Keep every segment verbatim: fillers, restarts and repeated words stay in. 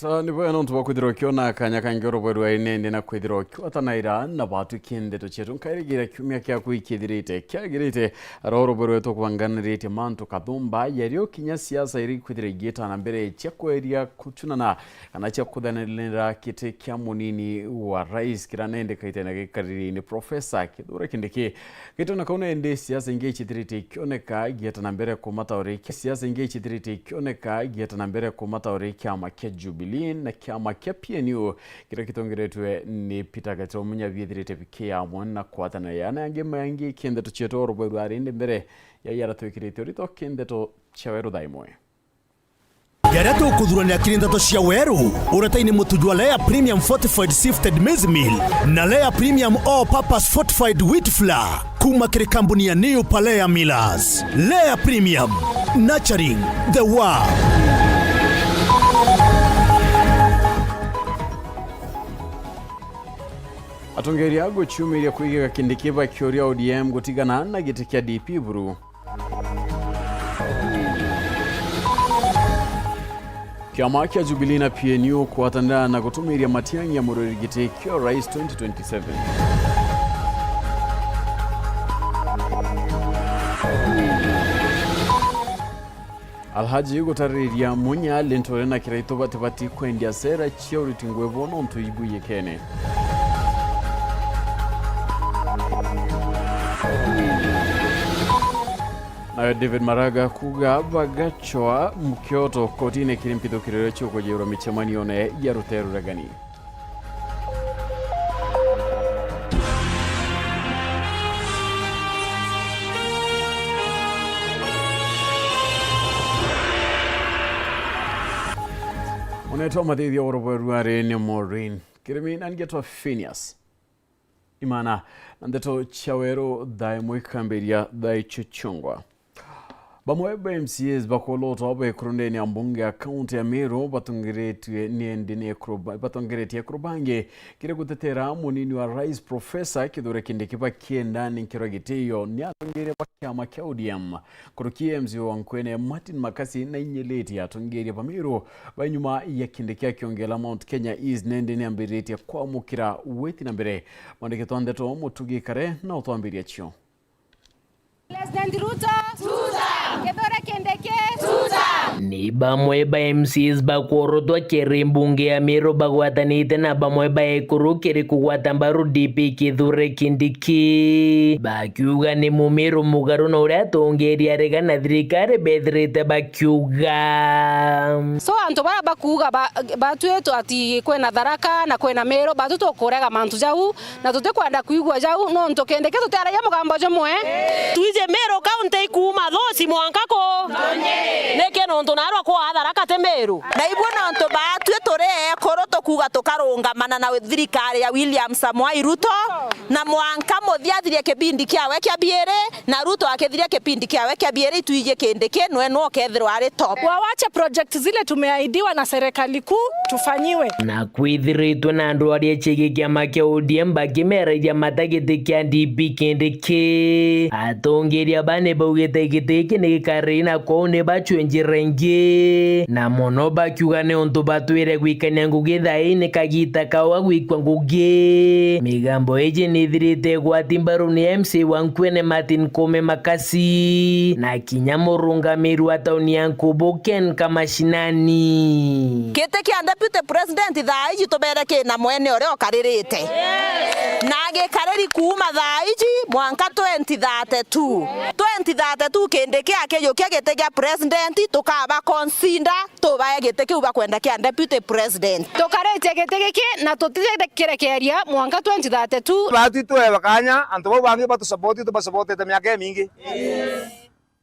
Ta ni bwega nontu bwa kwithirwa ukiona kanya kangi urubwerwa inende na kwithirwa ukiwatanaira na batwi kindeto cietu. Nkairigira kiumia kiaku ikithirite kiagirite, aro urubwerwa tukwanganirite mantu kathumba, yario kinya siasa iri kwithira igiita na mbere cia kweria kuchunana kana cia kuthananira kiti kia munini wa rais, kira nende kaitene gikariri-ini Professor Kithure Kindiki. Gitone kau nende siasa ingi icithirite ikioneka igieta na mbere kumata uri kia-, siasa ingi icithirite ikioneka igieta na mbere kumata uri kiama kia Jubilee na kiama kia P N U kiria kitongeretwe ni Peter Gatiro Munya biithirite bikiamwe na kwatanira na angi maingi kindeto cietu urubwerwa arindi mbere ya yaratwikirite urito kindeto cia weru thaa imwe. Jaria tukuthurania kiri ndeto cia weru, uretaini mutu jwa Lea Premium Fortified Sifted Maize Meal na Lea Premium All Purpose Fortified Wheat Flour kuma kiri kambuni ya New Palea Millers. Lea Premium, nurturing the world. Atongeria guciumiria kwigiga Kindiki bakiuria O D M gutigana na giti kia D P buru. Kiama kia Jubilee na P N U kwatanira na gutumiria Matiang'i ya murori giti kia rais twenty twenty-seven. Alhaji gutaririria Munya Linturi na Kiraitu batibati kwendia sera cia uriti ngugi bwao nontu ibwiyikene. Nawe David Maraga kuuga bagacoa mukioto kotine kiri mpithukiriro cia kujeerwa micemanione ya ruteere ruregani. Unetwa mathithia urubwerwa ari ni Maureen Kirimi na ngetwa Phineas Imana, na ndeto cia weru thaa imwe ikambiria thaa icio ciongwa. Bamwe ba M C As bakolotwa bekuru ndene ya mbunge ya kaunti ya Meru batongeretwe ni endi ni ekuru ba-, batongeretie ekuru bangi kiri gutetera munini wa rais Professor Kithure Kindiki bakienda ni nkirwa gitio ni atongeria ba kiama kia O D M. Kuruki M C A wa Nkwene Martin Makasi na inyeleti atongeria ba Meru ba nyuma ya Kindiki akiongela Mount Kenya East nende ni ambiritie kwamukira witi na mbere. Mwandiki twa ndeto Mutugi Kare na utwambiria cio. President Ruto, tuta! Kithure Kindiki, tuta! Ni bamwe ba M C As bakorotwa kiri mbunge ya Meru bagwatanite na bamwe ba ekuru kiri kugwata mbaru D P Kithure Kindiki, bakiuga ni mumiru mugaru na uria atongeria arega na thirikari bethirite bakiuga. So, antu baria bakuuga ba-, batwi tu ati kwina Tharaka na kwina Meru, batwi tukurega mantu jau, na tutikwenda kwigua jau, nontu Kindiki tutiaragia mugambo jumwe. Twiji Meru County ikuuma Thuci mwanka ku? Niki nontu narua kwa Tharaka ti Meru? Na ibwe nontu batwi turi ekuru tukuuga tukarungamana na thirikari ya William Samoei Ruto, na mwanka muthia athirie kibindi kiawe kia biiri, na Ruto akithiria kipindi kiawe kia biiri, itwiji Kindiki nwe nwe ukethirwa ari top. Wawache project zile tumeahidiwa na serikali kuu tufanyiwe. Na kwithiritwe na andu aria ciigi kiama kia O D M bakimeraithia mata giti kia D P Kindiki. Atongeria bane baugite giti giki ni gikari na kwou ni bacwe njira ingi. Na mono bakiuga ni untu batwire gwikania ngugi thaa ii ni kagita kao ga gwikua ngugi. Migambo iji ni ithirite igwati mbaru ni M C A wa Nkwene Martin Koome Makasi, na kinya murungamiri wa tauni ya Nkubu Ken Kamashinani. Giti kia deputy president thaa iji tubere kina mwene uria ukaririte. Na gikariri kuuma thaa iji mwanka twenty thirty-two. Twenty thirty-two Kindiki akijukia giti kia president, tukaba consider tubae giti kiu bakwenda kia deputy president. Tukaritie giti giki na tutikirekeria mwanka twenty thirty-two. Batwi tuewe kanya, antu bau bangi batusapoti, tubasapotete miaka imingi.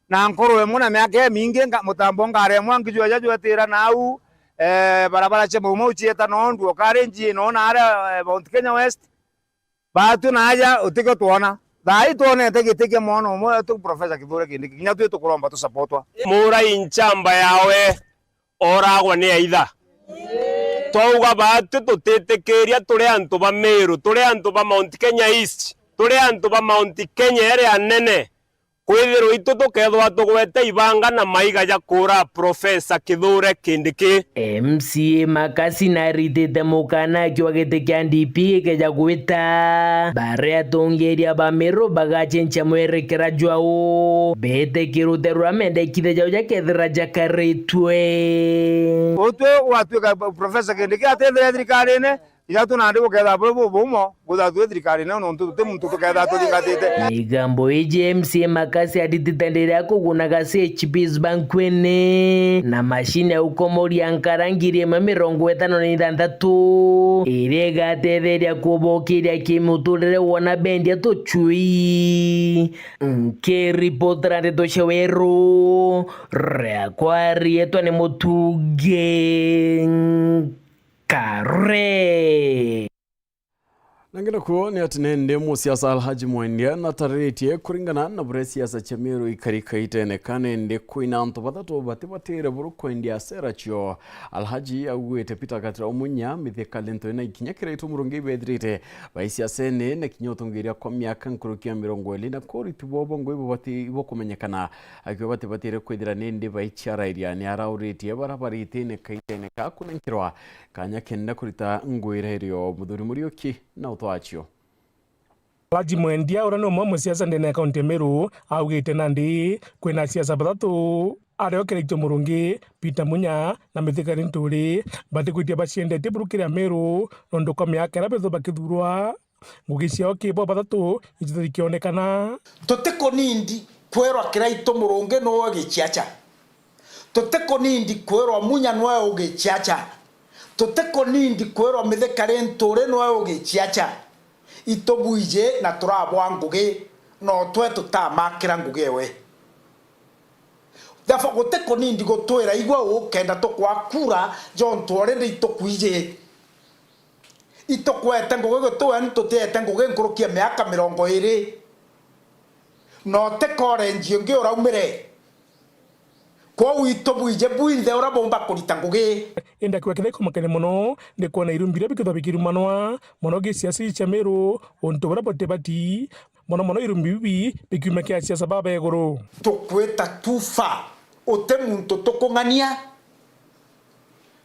Na nkoro imwe na miaka imingi, nga-, mutambo ngaremwa nkijua ja jwetira nau, eh, barabara cia Mau Mau cieta nondu okari njii nona aria, eh, Mount Kenya West. Batwi na aja utikio twona. Thaa ii twonete giti kia mwana umwe wetu Professor Kithure Kindiki. Kinya twi tukuromba tusapotwa. Murai nchamba yawe oragwa ni aitha. Twauga batwi tutitikiria turi antu ba Meru, turi antu ba Mount Kenya East, turi antu ba Mount Kenya iria nene. Kwithirwa itu tukethwa tugwete ibanga na maiga ja kuura Profesa Kithure Kindiki. M C A Makasi naritite mukana akiwa giti kia D P gikeja gwita. Baria atongeria ba Meru bagacenjia mwerekera jwao, bete kirute rwa mendekithia jao jakethira jakaritwe. Utwe gwatuika Profesa Kindiki atethire thirikarine, Inya tu nandi buketha bwi bubumo, butha twi thirikarine, nontu ti muntu tuketha tuthingatite. Migambo iji M C A Makasi aritite ndiria kugunaga C H Ps bankwene na mashini ya ukomoria nkara ngiri imwe mirongo itano na ithanthatu, iria igatetheria kubokiria kimuturire wona bendia tucui. Nkiripotera ndeto cia Weru, riakwa rietwa ni Mutungi Kare. Na ngina kuo ni ati nende musiasa Alhaji Mwendia natariritie kuringana na buria siasa cia Meru ikarikaitene ka nende kwina antu bathatu batibatire buru kwendia sera cio. Alhaji augwite Peter Gatira Omunya, Mithika Linturi na ikinya Kiraitu Murungi ibethirite bai siasene na kinya utongeria kwa miaka nkuruki ya mirongo iri na kuriti bobo ngui bubati ibukumenyekana. Akiuga batibatire kwithira nindi baichiarairia, ni arauritie bara baritine kaitene ka kunenkirwa kanya kenda kurita ngwira irio. Muthuri Muriuki na utwaachio. Alhaji Mwendia, uria ni umwe musiasa ndene ya kaunti ya Meru, augite nandi kwina siasa bathatu, ario Kiraitu Murungi, Peter Munya na Mithika Linturi, batigwitia baciendetie buru kiri Ameru, nontu kwa miaka iria bethirwa bakithurwa, ngugi ciao ki bo bathatu ititikionekana. Tutikunindi kwirwa Kiraitu Murungi niwe giciaca. Tutikunindi kwirwa Munya niwe ugiciaca. Tutikunindi kwirwa Mithika Linturi niwe ugiciaca. Itubwiji na turabwa ngugi, no twe tutamakira ngugi ewe. Therefore, gutikunindi gutwira igwe ukenda tukwa kura, jontu already itukwiji. Itukwete ngugi guti weni tutiete ngugi nkuruki ya miaka mirongo iri. Na utikore nji ungi uraumire. Kwou itubwiji bwinthe uria bumba kurita ngugi. Indi akiuga kiria ikumakania mono ni kwona irumbi biria bikithwa bikirumanwa mono gisiasa cia Meru, untu buria butibati, mono mono irumbi bibi bikiuma kia asiasa baba iguru. Tukwita tufa, uti muntu tukung'ania,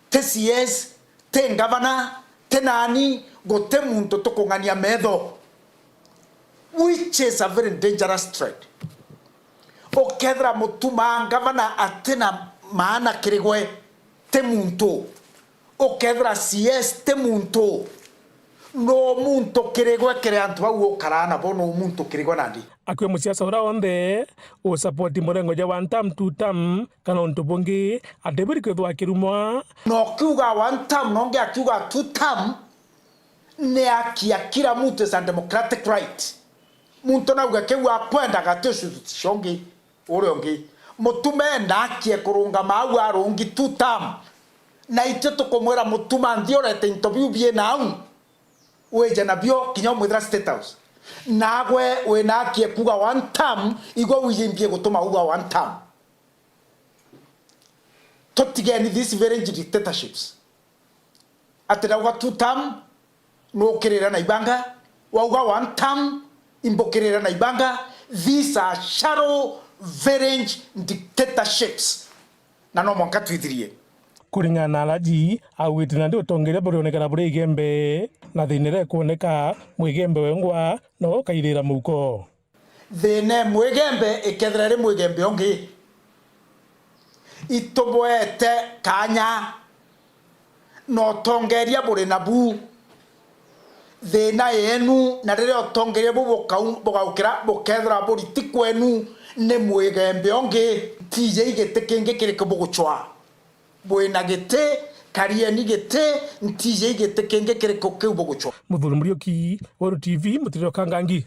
ti C S, ti ngavana, ti nani, guti muntu tukung'ania metho, which is a very dangerous trend. Ukethira mutuma ngavana atina maana kiri gwe, ti muntu. Ukethira C S ti muntu. No muntu kiri gwe kiri antu bau ukaraa nabo, no muntu kiri gwe nandi. Akui musiasa uria wonthe usapoti murengo ja one term, two term, kana untu bungi, atibwiri kwithwa akirumwa. Na ukiuga one term, na ungi akiuga two term, ni akia, kila mtu is a democratic right. Muntu nauga kiu akwenda gati ucucuti ciongi, uria ungi. Mutume ndakie kurungama au arungi two term. Na itwe tukumwira Mutuma nthi urete into biu biena au. Wije nabio kinya umwithira State House. Nagwe wina akie kuga one term, igwe wije imbie gutuma uga one term. Tutigeni these village dictatorships. Ati ndauga two term, nukirira na ibanga, wauga one term, imbukirira na ibanga. These are shallow village dictatorships. Na no mwanka twithirie. Kuringana na Alhaji, augite nandi utongeria burionekana buri igembe, na thina iria ikwoneka, mwigembe wengwa no ukairira muhuko. Thina imwe igembe ikethira iri mwigembe ungi. Itubwete kanya na utongeria buri nabu. Thina yenu, na riria utongeria bu bukau-, bugaukira, bukethira buri ti kwenu, ni mwigembe ungi. Ntiji igiti kingi kiriku bugucwa? Bwina giti, karieni giti, ntiji igiti kingi kiriku kiu bugucwa? Muthuri Muriuki, Weru T V, Mutiriro Kangangi.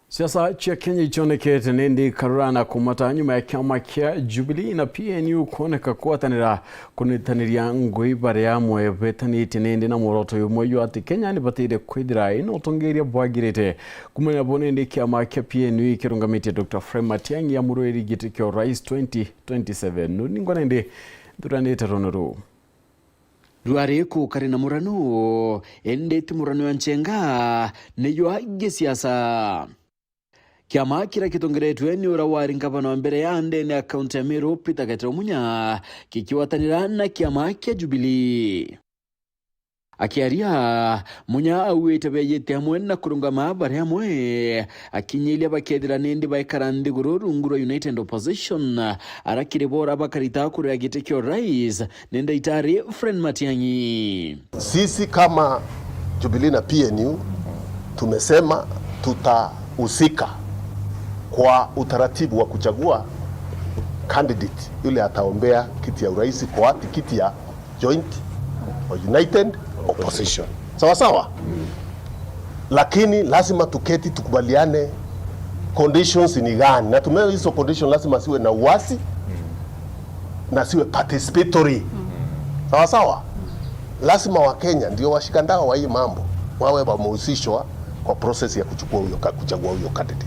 Siasa cia Kenya icionekete nindi karura na kumata nyuma ya kiama kia Jubilee na P N U kuoneka kugwatanira kunitaniria ngui bari amwe betanitie nindi na mworoto jumwe jwa ati Kenya nibatire kwithira ina utongeria bwagirite. Kumania bo nindi kiama kia P N U kirungamitie Doctor Fred Matiang'i amurwiri giti kia urais twenty twenty-seven. Ningwa nindi thuranite rono ruu. Rwari kukari na murano, indi ti murano ya nchenga, ni jwa gisiasa. Kiama kiria kitongeretwe ni uria wari ngavana wa mbere ya ndene ya kaunti ya Meru, Peter Gaitero Munya, gikigwatanira na kiama kia Jubilee. Akiaria, Munya augite beejite amwe na kurungama bari amwe, akinyiria bakethira nindi baikara nthiguru rungu rwa United Opposition, ara kiri bo ura bakarita kurira giti kia urais, ni Daktari Fred Matiang'i. Sisi kama Jubilee na P N U tumesema tutahusika kwa utaratibu wa kuchagua candidate yule ataombea kiti ya urais kwa tikiti ya joint or united opposition. Sawa sawa? Lakini lazima tuketi tukubaliane conditions ni gani, na tume hizo conditions lazima siwe na uwazi na siwe participatory. Sawa sawa? Lazima Wakenya ndio washikandao wa hii mambo wawe wamehusishwa kwa process ya kuchukua huyo ka-, kuchagua huyo candidate.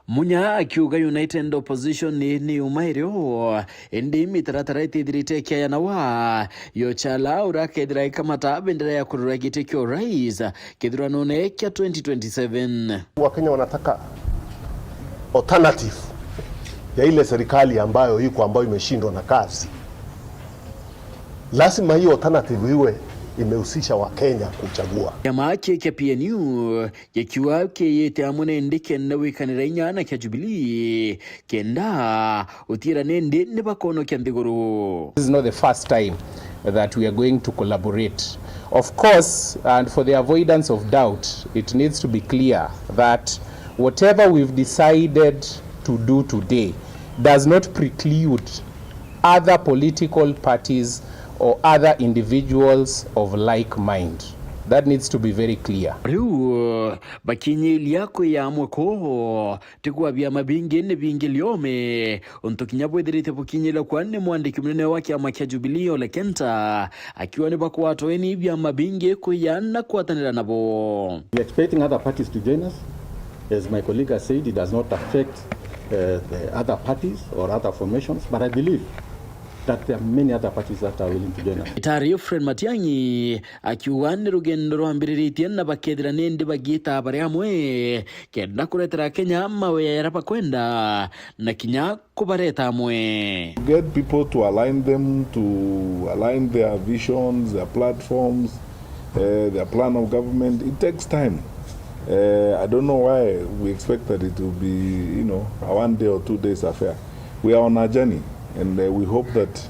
Munya akiuga United Opposition ni, ni yuma irio, indi mitaratara itithirite ikiayanawa, yo Chala uria akethira ikamata bendera ya kurura giti kia urais kithuranone kia twenty twenty-seven. Wakenya wanataka alternative ya ile serikali ambayo iko, ambayo imeshindwa na kazi. Lazima hiyo alternative iwe imehusisha Wakenya kuchagua. Kiama kii kia P N U gikiuga kiiyite amwe na indi kenda gwikanira inya na kia Jubilee, kenda utiira nindi ni bakonokia nthiguru. This is not the first time that we are going to collaborate. Of course, and for the avoidance of doubt, it needs to be clear that whatever we've decided to do today does not preclude other political parties or other individuals of like mind. That needs to be very clear. Riu, bakinyiria kwi amwe kuu, tigwa biama bingi ni bingi liome, untu kinya bwithirite bukinyiria kwa ni mwandiki munene wa kiama kia Jubilee Ole Kenta, akiuga ni bakwatwa ni biama bingi kwiya na kwatanira nabo. We are expecting other parties to join us. As my colleague has said, it does not affect, uh, the other parties or other formations, but I believe that there are many other parties that are willing to join us. Daktari Fred Matiang'i akiuga ni rugendo rwambiriritie na bakethira nindi bagiita bari amwe kenda kuretera Kenya mawe jaria bakwenda na kinya kubareta amwe. To get people to align them, to align their visions, their platforms, eh, their plan of government, it takes time. Eh, I don't know why we expect that it will be, you know, a one day or two days affair. We are on a journey, and, eh, we hope that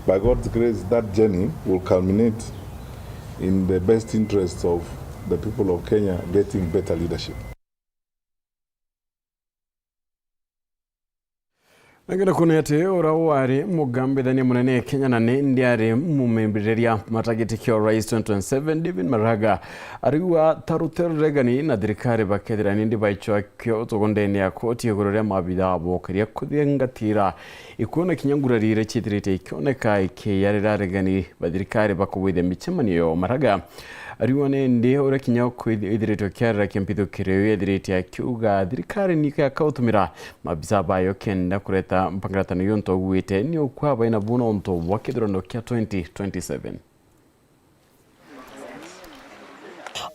by God's grace, that journey will culminate in the best interests of the people of Kenya getting better leadership. Nangenda kuona ati uria wari mugambithania munene Kenya na ni ndiari mumimbiriria matagiti kia urais twenty twenty-seven, David Maraga, ariuga ta rutere ruregani na thirikari bakethira nindi baicwa kio tugundene ya koti iguru ria maabitha bokeria kuthingatira ikuo na kinya ngurari iria ciithirite ikioneka ikiyarira aregani ba thirikari bakugwithia micemanio yo. Maraga ariuga nindi uria kinya kwithiritwe kiarira kia mpithukiriro iu ethirite akiuga thirikari ni ikautumira maabisa bayo kenda kureta mpangiratano iu untu augwite ni ukwa baina bu nontu bwa kithurano kia twenty twenty-seven.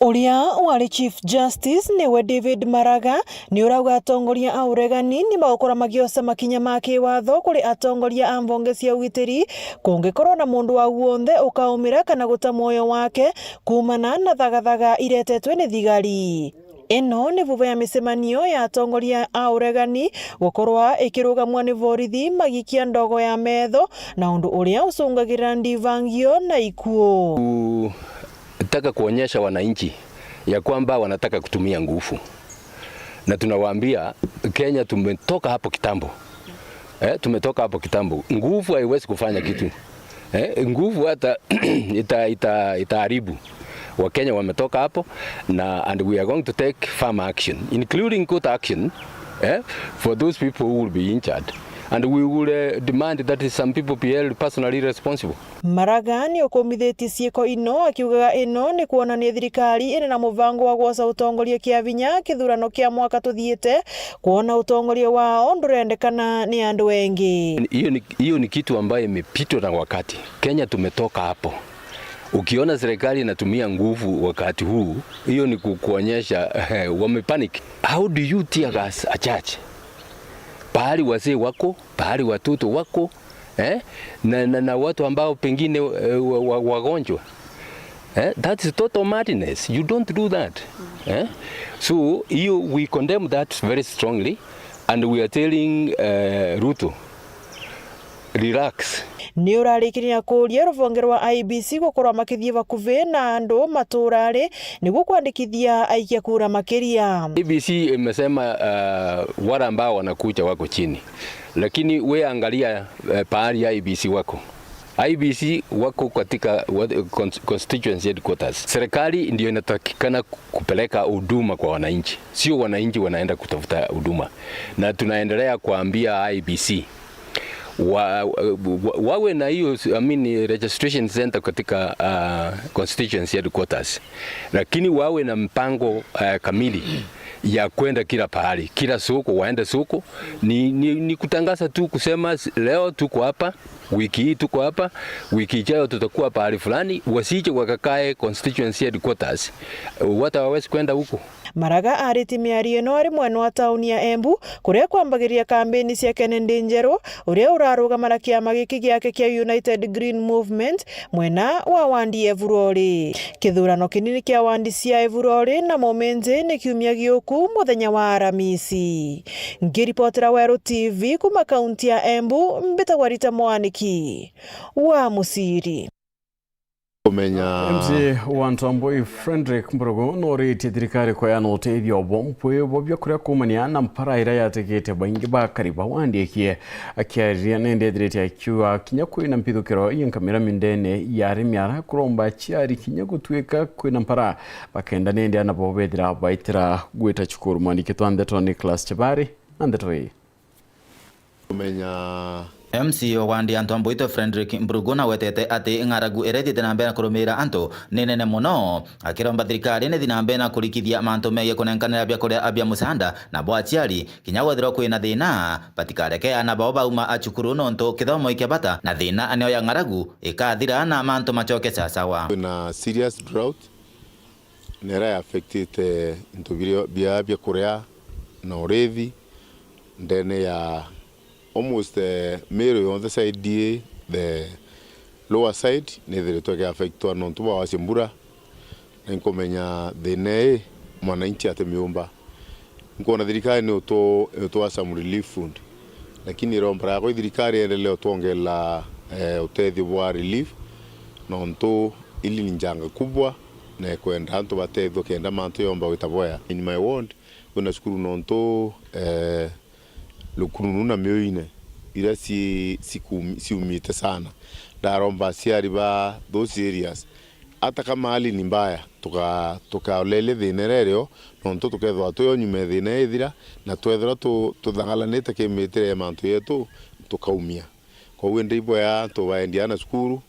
Uria wari Chief Justice niwe David Maraga ni urauga atongoria a uregani ni bagukora magiosa makinya ma kiwatho kuri atongoria a mbunge cia ugitiri kungikorwo na mundu wa guonthe ukaumira kana guta mwoyo wake kuumana na thagathaga iretetwe ni thigari. Ino ni vuva ya micemanio ya atongoria a uregani gukorwa ikirugamwa ni borithi magikia ndogo ya metho na undu uria ucungagirira ndivangio na ikuo. Taka kuonyesha wananchi ya kwamba wanataka kutumia nguvu. Na tunawaambia, Kenya tumetoka hapo kitambo. Eh, tumetoka hapo kitambo. Nguvu haiwezi kufanya kitu. Eh, nguvu hata ita-, ita-, itaharibu. Wakenya wametoka hapo na, and we are going to take firm action, including court action, eh, for those people who will be injured. And we will, eh, demand that some people be held personally responsible. Maraga ni ukumithitie ciiko ino akiugaga ino ni kuonania thirikari ina na mubango wa gwoca utongoria kia vinya kithurano kia mwaka tuthiite, kwona utongoria wao ndurendekana ni andu engi. Hiyo ni, hiyo ni kitu ambayo imepitwa na wakati. Kenya tumetoka hapo. Ukiona serikali inatumia nguvu wakati huu, hiyo ni kukuonyesha wamepanic. How do you tear gas a church? Pahali wasee wako, pahali watoto wako, eh? Na, na, na watu ambao pengine, eh, wa, wa, wagonjwa. Eh? That's total madness. You don't do that. Eh? So, hiyo, we condemn that very strongly and we are telling, eh, Ruto, relax. Ni urarikiria na kuuria ruvonge rwa I B C gukorwa makithii bakuvi na andu matura ari niguo kwandikithia aikia kura makiria. I B C imesema, uh, wale ambao wanakuja wako chini, lakini we angalia, eh, pahali I B C wako. I B C wako katika wa-, cons-, constituency headquarters. Serikali ndio inatakikana kupeleka huduma kwa wananchi, sio wananchi wanaenda kutafuta huduma. Na tunaendelea kuambia I B C wa-, wa-, wawe na hiyo, I mean, registration center katika, ah, constituency headquarters, lakini wawe na mpango, eh, kamili ya kwenda kila pahali, kila soko, waende soko. Ni, ni, ni kutangaza tu kusema, "S-, leo tuko hapa, wiki hii tuko hapa, wiki ijayo tutakuwa pahali fulani," wasije wakakae constituency headquarters. Watu hawawezi kwenda huko. Maraga aritie miario ino ari mwena wa tauni ya Embu, kuria kwambagiriria kambeni cia Kennedy Njeru, uria urarugama na kiama giki giake kia United Green Movement mwena wa wandi ya Evurori. Kithurano kinini kia wandi cia Evurori na Muminji ni kiumia giuku muthenya wa Aramisi. Ngiripotera Weru T V kuma kaunti ya Embu, mbitagwa Rita Mwaniki wa Muciri. Kumenya M C A wa Ntwambui Frederick Mburugu noritie thirikari kueana utethio bwa mpwi bwa biakuria kuumania na mpara iria yatigite baingi bakari ba wandi ikie. Akiariria nindi ethirite akiuga kinya kwina mpithukiro ya nkamira mindene ya arimi ara kuromba aciari kinya gutuika kwina mpara bakenda nindi ana bo bethira baitira gwita cukuru. Mwandiki twa ndeto Nicholas Chebari na ndeto ii. Kumenya M C A wa wandi ya Ntwambui Frederick Mburugu nawetete ati ng'aragu iria ithiite na mbere na kurumiira antu ni nene mono, akiromba thirikari nithi na mbere na kurikithia mantu megie kunenkanira biakuria bia musaanda na bwa aciari, kinya gwethirwa kwina thiina, batikareke aana bao bauma a cukuru nontu kithomo i kia bata, na thiina aneo ya ng'aragu ikathira na mantu macoke sawasawa. Kwina serious drought na iria ya affectite into biria bia biakuria na urithi ndene ya almost, eh, Meru yonthe side ii, the lower side, nithiritwe ki affectwa nontu bwa wacio mbura, na inkumenya thiina ii mwananchi atimiumba. Nkwona thirikari ni utu-, ni utwaa some relief food, lakini iromba yakwa i thirikari iendelee utwongerera, eh, utethio bwa relief, nontu ili ni njanga kubwa, na ikwenda antu batethwe kenda mantu yomba gwita bwea. In my ward, kwina cukuru nontu, eh, Rukununu na Miuine, iria ci-, cikum-, ciumite sana. Ndaromba aciari ba those areas, hata kama hali ni mbaya, tuka-, tukaoleria thiina iria irio, nontu tukethirwa twi o nyuma ya thiina ithira, na twethirwa tu-, tuthangalanite kimitire ya mantu yetu, tukaumia. Kwou indi ibwea tubaendia ana cukuru,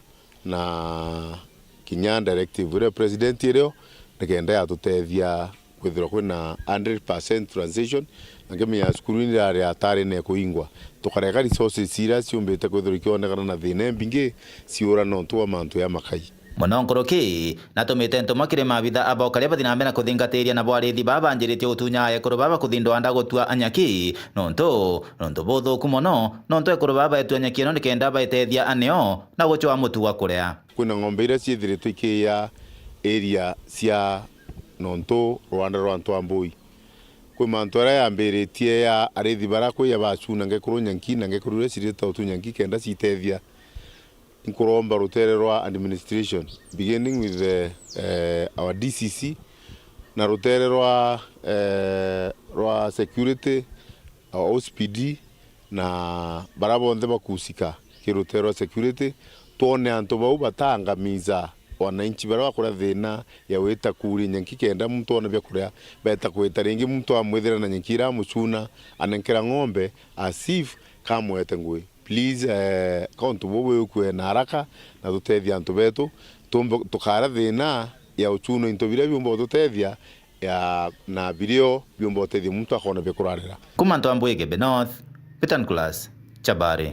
na kinya directive iria president irio, nikenda yatutethia kwithirwa kwina hundred percent transition, na ngimenya cukuru irari atari ne kuingwa. Tukareka resources iria ciumbite kwithirwa ikionekana na thiina imbingi ciura nontu bwa mantu ya makai. Mono nkuruki, natumite ntuma kiri maabitha aba ukaria bathi na mbere na kuthingatiria na bwarithi baa banjiritie gutunya ekuru baba kuthindwa nda gutua anyaki, nontu, nontu buthuku mono, nontu ekuru baba baetua anyaki ino nikenda baetethia aneo na gucwaa mutu wa kuria. Kwina ng'ombe iria ciithiritwe ikiiya area cia nontu rwanda rwa Ntwambui. Kwi mantu aria yambiritie ya arithi bara kwiya bacuna ngekuru nyanki na ngekuru iria cirita utu nyanki kenda citethia. Nkuromba rutere rwa administration, beginning with the, eh, our D C C, na rutere rwa, eh, rwa security, our O C P D, na bara bonthe bakuhusika ki rutere rwa security, twone antu bau bataangamiza wananchi bara bakuria thiina ya gwita kuuria nyanki kenda muntu one bia kuria, beta kwita ringi muntu amwithira na nyanki ira amucuna, anenkera ng'ombe as if kamwete ngui. Please, eh, ka untu bubu bwikue na haraka na tutethia antu betu, tumbe, tukara thiina ya ucunwa into biria biumba gututethia, ya, na birio biumba gutethia muntu akona bia kurarira. Kuma Ntwambui Igembe North, Peter Nicholas Chabari.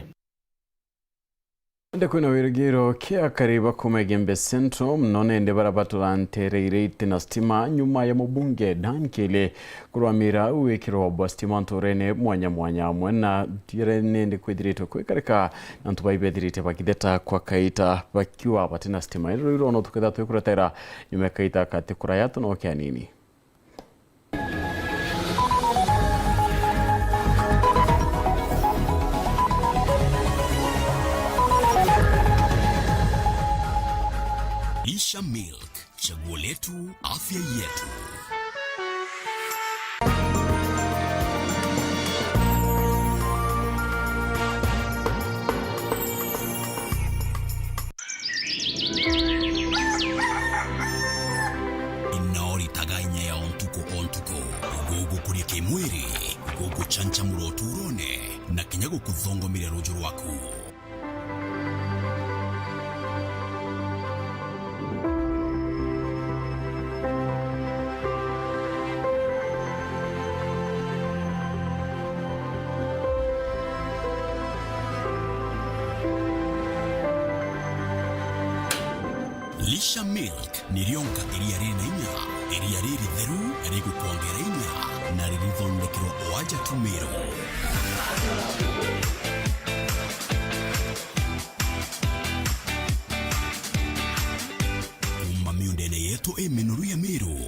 Nde kwina wirigiro kia akari ba kuma Igembe Central, mono nende bara batura ntere iria iti na stima, nyuma ya mubunge Dan Kili kurwamira wikiro bwa stima nturene mwanya mwanya, amwe na iria nende kwithiritwe kwikarika na antu bai bethirite bakitheta kwa kaita bakiwa bati na stima. Iri rwiro no tuketha twikuretaira nyuma ya kaita kati kuraya tunoke anini. Lisha Milk, chaguo letu, afya yetu. Ino ritaga inya ya o ntuku o ntuku, gugukuria kimwiri, guguchanchamura uturone, na kinya gukuthongomeria ruju rwaku. Lisha Milk ni rionka iria riri na inya, iria riritheru, rigukwongera inya, na ririthondekerwa o aja tumiro. Kuma miundene yetu i minoru ya Meru,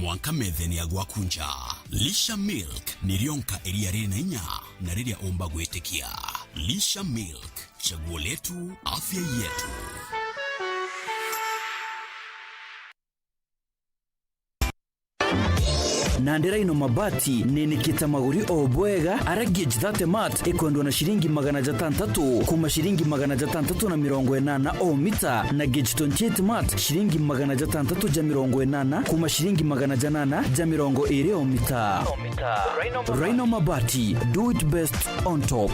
mwanka methene ya gwaku nja. Lisha Milk ni rionka iria riri na inya na riria umba gwitikia. Lisha Milk, chaguo letu, afya yetu. Nandi Rhino Mabati ninikite maguri o bwega, aria gauge thirty mat ikwendwa na ciringi magana jatantatu kuma ciringi magana jatantatu na mirongo inana o mita, na gauge twenty-eight mat ciringi magana jatantatu ja mirongo inana kuma ciringi magana janana ja mirongo iri o mita. Rhino Mabati, do it best on top.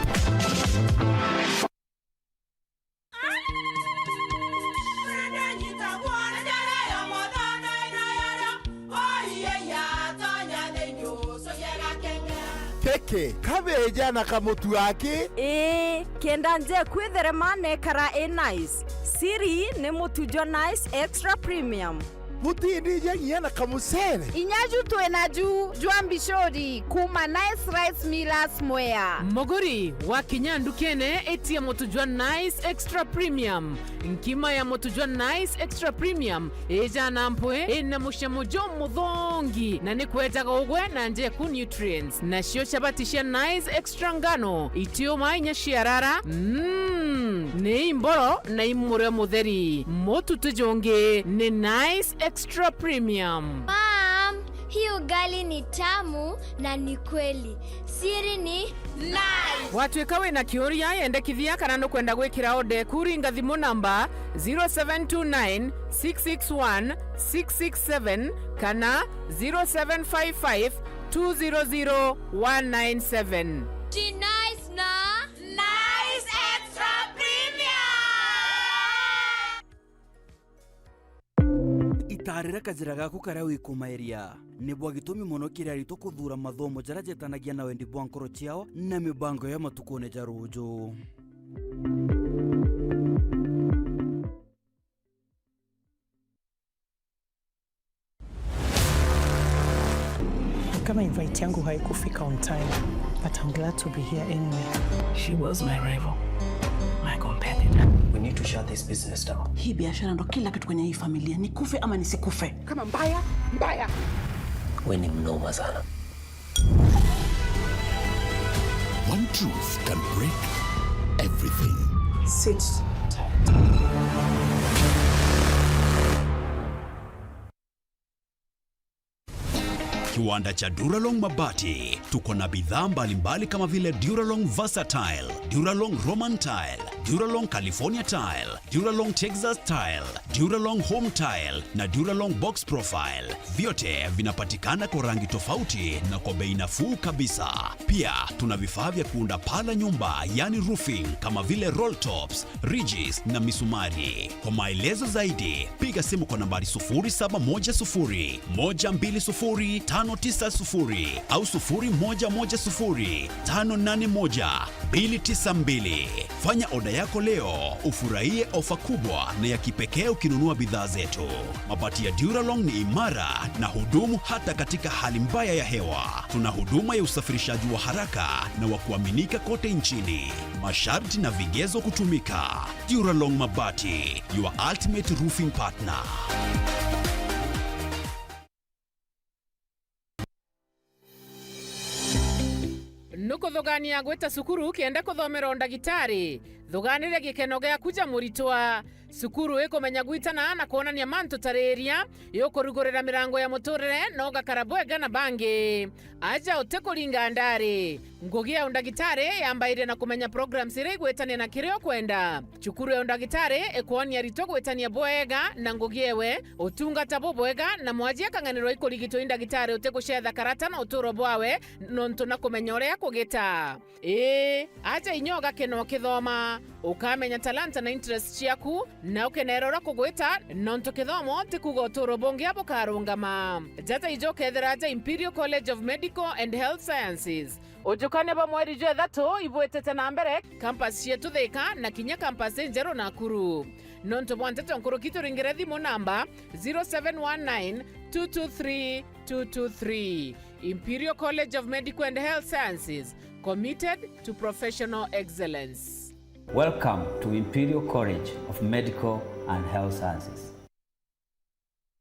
Kiki, kabeja na kamutu aki? Ii, kenda nje kwitherema nekara i nice. Siri ni mutu jwa Nice Extra Premium. Butindija nginya na kamucere? Inya ju twi naju jwa mbicuri kuma Nice Rice Millers Mwea. Muguri, wakinya ndukene, itia mutu jwa Nice Extra Premium. Nkima ya mutu jwa Nice Extra Premium ijana mpwi, ina mucamo jumuthongi, na ni kwejaga ugwe na njeku nutrients. Nacio chabati cia Nice Extra ngano, itiuma inya ciarara, mm, ni imboro na imurio mutheri. Mutu ti jungi, ni Nice Extra Premium. Mom, hii ugali ni tamu na ni kweli. Siri ni Nice. Watwika wina kiuria, yendekithia kana nukwenda gwikira order eku, ringa thimu namba zero seven two nine, six six one, six six seven kana zero seven five five, two zero zero, one nine seven. Ti Nice na Nice Extra Premium. Itarira kajira gaku karia wikumaeria. Ni bwa gitumi mono kiri aritwa kuthuura mathomo jaria jetanagia na wendi bwa nkoro ciao na mibango ya matukune ja ruuju. Kama invite yangu haikufika on time, but I'm glad to be here anyway. She was my rival, my competitor. We need to shut this business down. Hii biashara ndo kila kitu kwenye hii familia. Nikufe ama nisikufe. Kama mbaya, mbaya. We ni mnoma sana. One truth can break everything. Sit tight. Kiwanda cha Duralong Mabati. Tuko na bidhaa mbalimbali kama vile Duralong Versatile, Duralong Roman Tile, Duralong California Tile, Duralong Texas Tile, Duralong Home Tile na Duralong Box Profile. Vyote vinapatikana kwa rangi tofauti na kwa bei nafuu kabisa. Pia tuna vifaa vya kuunda paa la nyumba, yani roofing, kama vile roll tops, ridges na misumari. Kwa maelezo zaidi, piga simu kwa nambari sufuri saba moja sufuri, moja mbili sufuri, tano tisa sufuri au sufuri moja moja sufuri tano nane moja mbili tisa mbili. Fanya oda yako leo, ufurahie ofa kubwa na ya kipekee ukinunua bidhaa zetu. Mabati ya Duralong ni imara na hudumu hata katika hali mbaya ya hewa. Tuna huduma ya usafirishaji wa haraka na wa kuaminika kote nchini. Masharti na vigezo kutumika. Duralong Mabati, your ultimate roofing partner. Nukuthugania gwita cukuru kenda kuthomera undagitari? Thuganire gikeno giaku ja muritwa. Cukuru ikumenya gwitana na kwonania mantu ta riria, iukurugurira mirango ya muturire na ugakara bwega na bangi. Aja utikuringa ndari. Ngugi ya undagitari yambairia na kumenya programs iria igwitania na kiria ukwenda. Cukuru ya undagitari ikwonia aritwa gwitania bwega na ngugi ewe, utungata bubwega, na mwaji akang'anirwa ikurigitwa i ndagitari utigucetha karata na uturo bwawe, nontu na kumenya uria kugita. Ii, aja inya ugakena ukithoma, ukamenya talanta na interest ciaku, na ukenera uria kugwita, nontu kithomo ti kuuga uturo bungi bukarungama. Jaja ija ukethira aja Imperial College of Medical and Health Sciences. Ujukania bwa mweri jwa ithatu ibwitite na mbere, campus cietu Thika na kinya campus injeru Nakuru. Nontu bwa nteto nkuruki, turingire thimu namba zero seven one nine two two three two two three. Imperial College of Medical and Health Sciences, committed to professional excellence. Welcome to Imperial College of Medical and Health Sciences.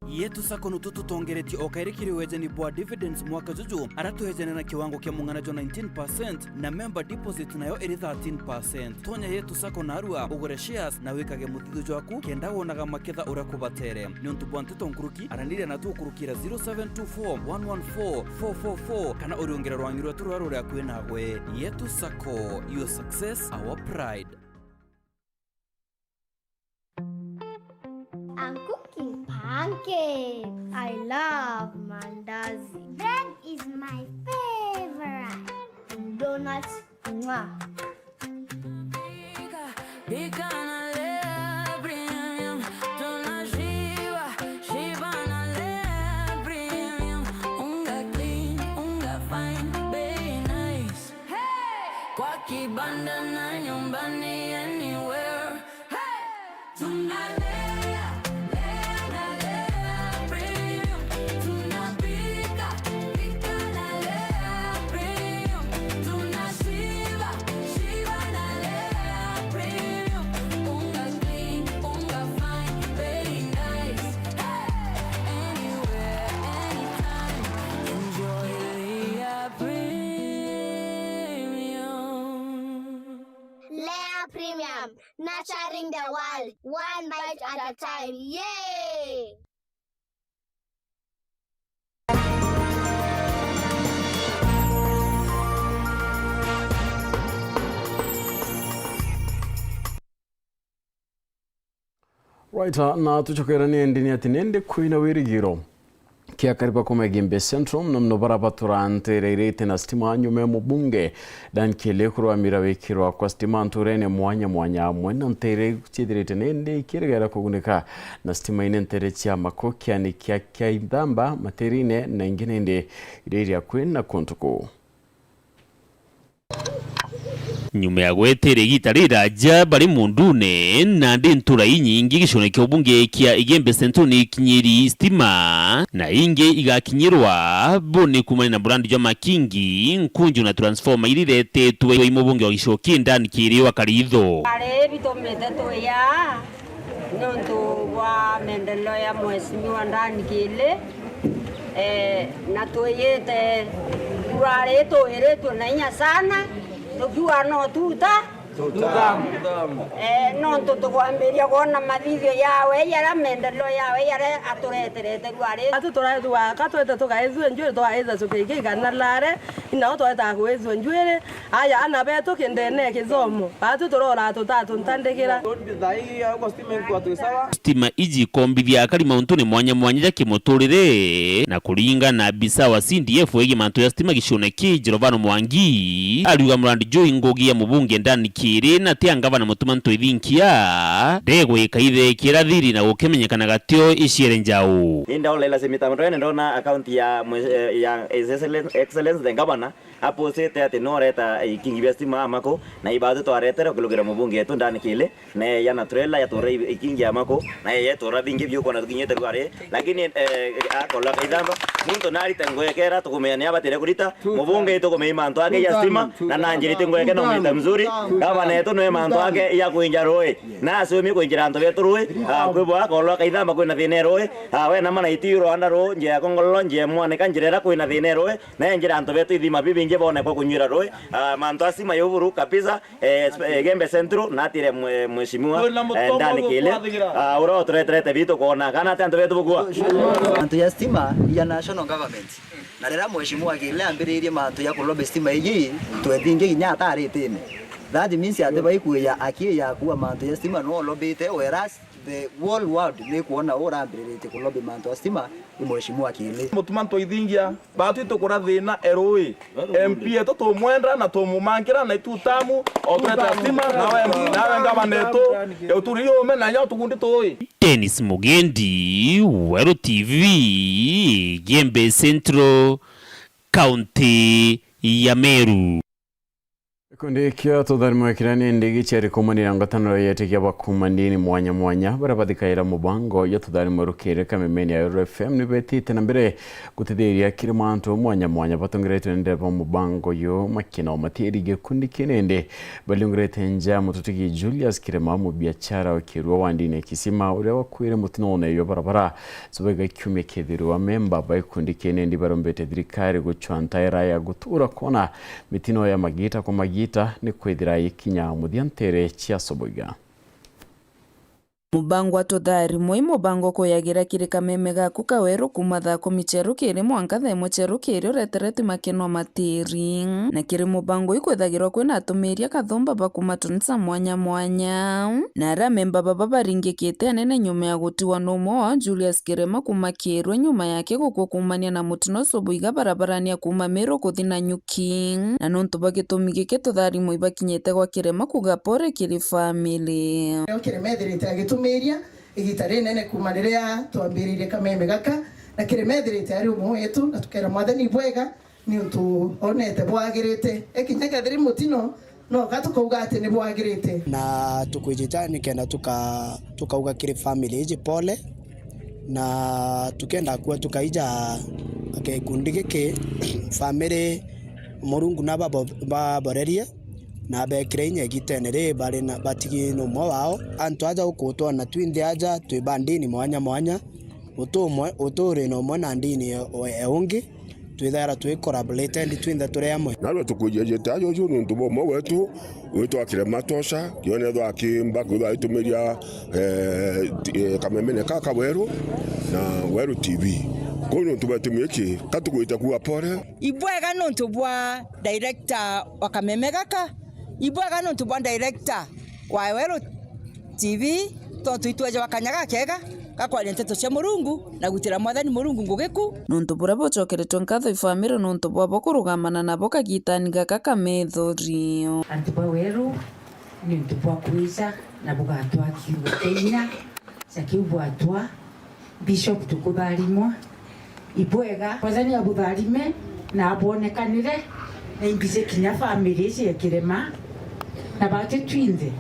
Yetu Sacco nutu tutongeretie o kairi kiri wejani bwa dividends mwaka juju, ara twejane na kiwango kia mung'ana jwa nineteen percent, na member deposit nayo iri thirteen percent. Tonya Yetu Sacco narua, ugure shares na wikage muthithio jwaku, kenda wonaga maketha uria kubatere. Niuntu bwa nteto nkuruki, araniria na tukurukira zero seven two four one one four four four four, kana uriungire rwangi rwetu ruria ruri akui nagwe. Yetu Sacco, your success, our pride. I'm cooking pancakes. I love mandazi. Bread is my favorite. Donuts, mwah. Pika na Lea Premium, tunashiba, shiba na Lea Premium. Unga clean, unga fine, bei nice. Hey! Kwa kibanda na nyumbani, anywhere. Hey! Tunalea, lea na Lea Premium. Tunapika, pika na Lea Premium. Tunashiba, shiba na Lea Premium. Unga clean, unga fine, very nice. Hey! Anywhere, anytime. Enjoy Lea Premium. Lea Premium, nurturing the world, one bite at a time. Yay! Right, na tucokeranie ndini ati nindi kwina wirigiro kia kariba kuma Igembe Central, mno mno bara batura ntere irite na stima nyuma ya mubunge Dan Kiele kurwamira wikirwa kwa stima nturene mwanya mwanya amwe na ntere ciithirite nindi ikirigera kugunika na stima ine ntere cia Makokia ni kia Kiaithamba matirine na ingi nindi iria iri akui na kuntu kuu. Nyuma ya gwetera igita riraja bari mundune, nandi ntura inyingi gicone kia ubunge kia Igembe Central ni ikinyiri stima, na ingi igakinyirwa buni kumania na murandi jwa Makingi, nkunju na transformer iria iretetwe i mubunge wa gicigo ki Dan Kiele wa Karitho. Ari bitumite tuya. Niuntu bwa maendeleo ya Mheshimiwa Dan Kiele, eh, na twiyite rurari twiritwe na inya sana, tukiuga no tuta. Tuta. Eh, nontu tukwambiria kwona mathithio yawe, jaria maendeleo yawe, jaria atureterete rurari. Atu turaithua ka twete tugaithua njuiri, tugaitha cuke iki igana rurari, inao twetaga kwithua njuiri, Aya, ana betu kindene kithomo, batu turora tutatu ntandikira. Stima iji ikombithia akari mauntune mwanya mwanya ja kimuturire, na kuringana na abisa wa C D F wegii mantu ja stima gicione ki Jerovano Mwangi, ariuga murandi juu i ngugi ya mubunge Dan Kiiri na ti a ngavana Mutuma Ntwithinkia, ndegwika itheekia ira thiri na gukimenyekana gatio iciere njau. Indi ndaolela cia mitambo ndwene ndona account ya mwe-, eh, ya His Excellen-, Excellency the Governor, apostite ati no areta ikingi bia stima Amaku, na ibaatu twaretere ukilukira mubunge wetu Dan Kiili, na eya na trailer yatura i-, ikingi Amaku, na eya itura bingi biu ukona tukinyite rwari, lakini, eh, akola kaithamba, muntu narite ngwekera tukumenya ni abatire kurita, mubunge tukumenya mantu ake ya stima, na nanjirite ngweke na mwita mzuri, gavana yetu nwe mantu ake ya kwinja rui, na asumi kwinjira antu betu rui, ah, kwibwa akola kaithamba kwina thina rui, ah, we na mana iti Rwanda ru, njia ya Kongololo, njia ya Mwaneka, njira ira kwina thina rui, na enjira antu betu ithima bibingi bonekwa kunywira rui, ah, mantu a stima ya uburu kabisa, eh, sp-, eh, Gembe Central, natire mwe-, mheshimiwa, eh, Dan Kiili, ah, uria utureterete bitu kwona kana ati antu betu bukua. Mantu ya stima ya national government. Na riria mheshimiwa Kiili ambiririe mantu ya kulobi stima iji, twethingi kinya ataritine. That means ati baikuya aki ya kuwa mantu ya stima no lobite, whereas the whole world ni kuona urambiritie kulobi mantu ya stima ni mheshimiwa Kiili. Mutuma Ntwithingia, baatu itukura thina erui. M P yetu tumwenda na tumumankira na itutamu, oturete stima, nawe, nawe ngavana yetu, uturi ume na nya tukundi tui. Dennis Mugendi, Weru T V, Gembe Central, County ya Meru. Gikundi kia tutharimo ekira ni ndigi ciari kumanira ngwataniro ya etikia ba kuuma ndini mwanya mwanya, baria bathikaira mubango ya tutharimo rukiri kamemeni ya Weru F M ni betite na mbere gutithiria kiri mantu mwanya mwanya batongeretwe ni ndereba mubango uyu makina o matiri gikundi kinindi baliungirite nja mututigi Julius Kirema, mubiachara wa kirua wa ndini ya Kisima, uria wakuire mutinone yo barabara Soboiga kiumia kithiru. Amemba ba gikundi kinindi barombete thirikari gucwa ntaira ya gutura kona mitino ya magita kwa magita ni kwithira ikinya muthia ntere cia Soboiga. Mubango wa tutharimo i mubango kuyagira kiri kameme gaku ka Weru kuuma thaa kumi cia rukiri mwanka thaa imwe cia rukiri ureteretwe makeno matiri. Na kiri mubango i kwithagirwa kwina atumiria kathumba ba kuuma tunisa mwanya mwanya. Na aria amemba baba baringikite anene nyuma ya gutigwa na umwe wao Julius Kirema kuuma Kirwe nyuma yake gukua kuumania na mutino Soboiga barabarani ya kuuma Meru kuthi Nanyuki. Na nontu bwa gitumi giki tutharimo ibakinyite gwa Kirema kuga pore kiri family. Kirema ethirite agitumiria igita rinene kuuma riria twambiririe kameme gaka, na Kirema ethirite ari umwe wetu, na tukera Mwathani bwega niuntu onete bwagirite. Ekinya kethiri mutino, noka tukauga ati ni bwagirite. Na tukwijita nikenda tuka-, tukauga kiri family iji pole, na tukenda kua tukaija gikundi giki family Murungu nababo-, baborerie, na bekire inya igitene ri bari na batigi numwe wao. Antu aja ukutwona twinthe aja twi ba ndini mwanya mwanya, utu umwe, utu uri na umwe na ndini e, e ungi, twithaira twi collaborated twinthe turi amwe. Narua tukwijejete ajo uju niuntu bwa umwe wetu witwa Kirema Tosha, kione ethwa akimba kwithwa aitumiria, eh, ti-, eh, kamemene ka ka Weru na Weru T V. Kuu niuntu bwa gitumi giki, ka tukwita kuga pole. Ibwega niuntu bwa director wa kameme gaka, ibwega niuntu bwa director wa Weru T V, tontu itwejawa kanya gakega ga kwaria nteto cia Murungu na gwitira Mwathani Murungu ngugi ku. Nontu buria bucokeretwe nkatho i family nontu bwabo kurugamana nabo kagitani gaka ka methurio. Antu ba Weru, niuntu bwa kwija na bugatwaa kiugo kia inya, cia kiu bwatwaa, Bishop, tukutharimwa. Ibwega, Mwathani abutharime na abwonekanire, na imbije kinya family ici ya Kirema, na batu twinthe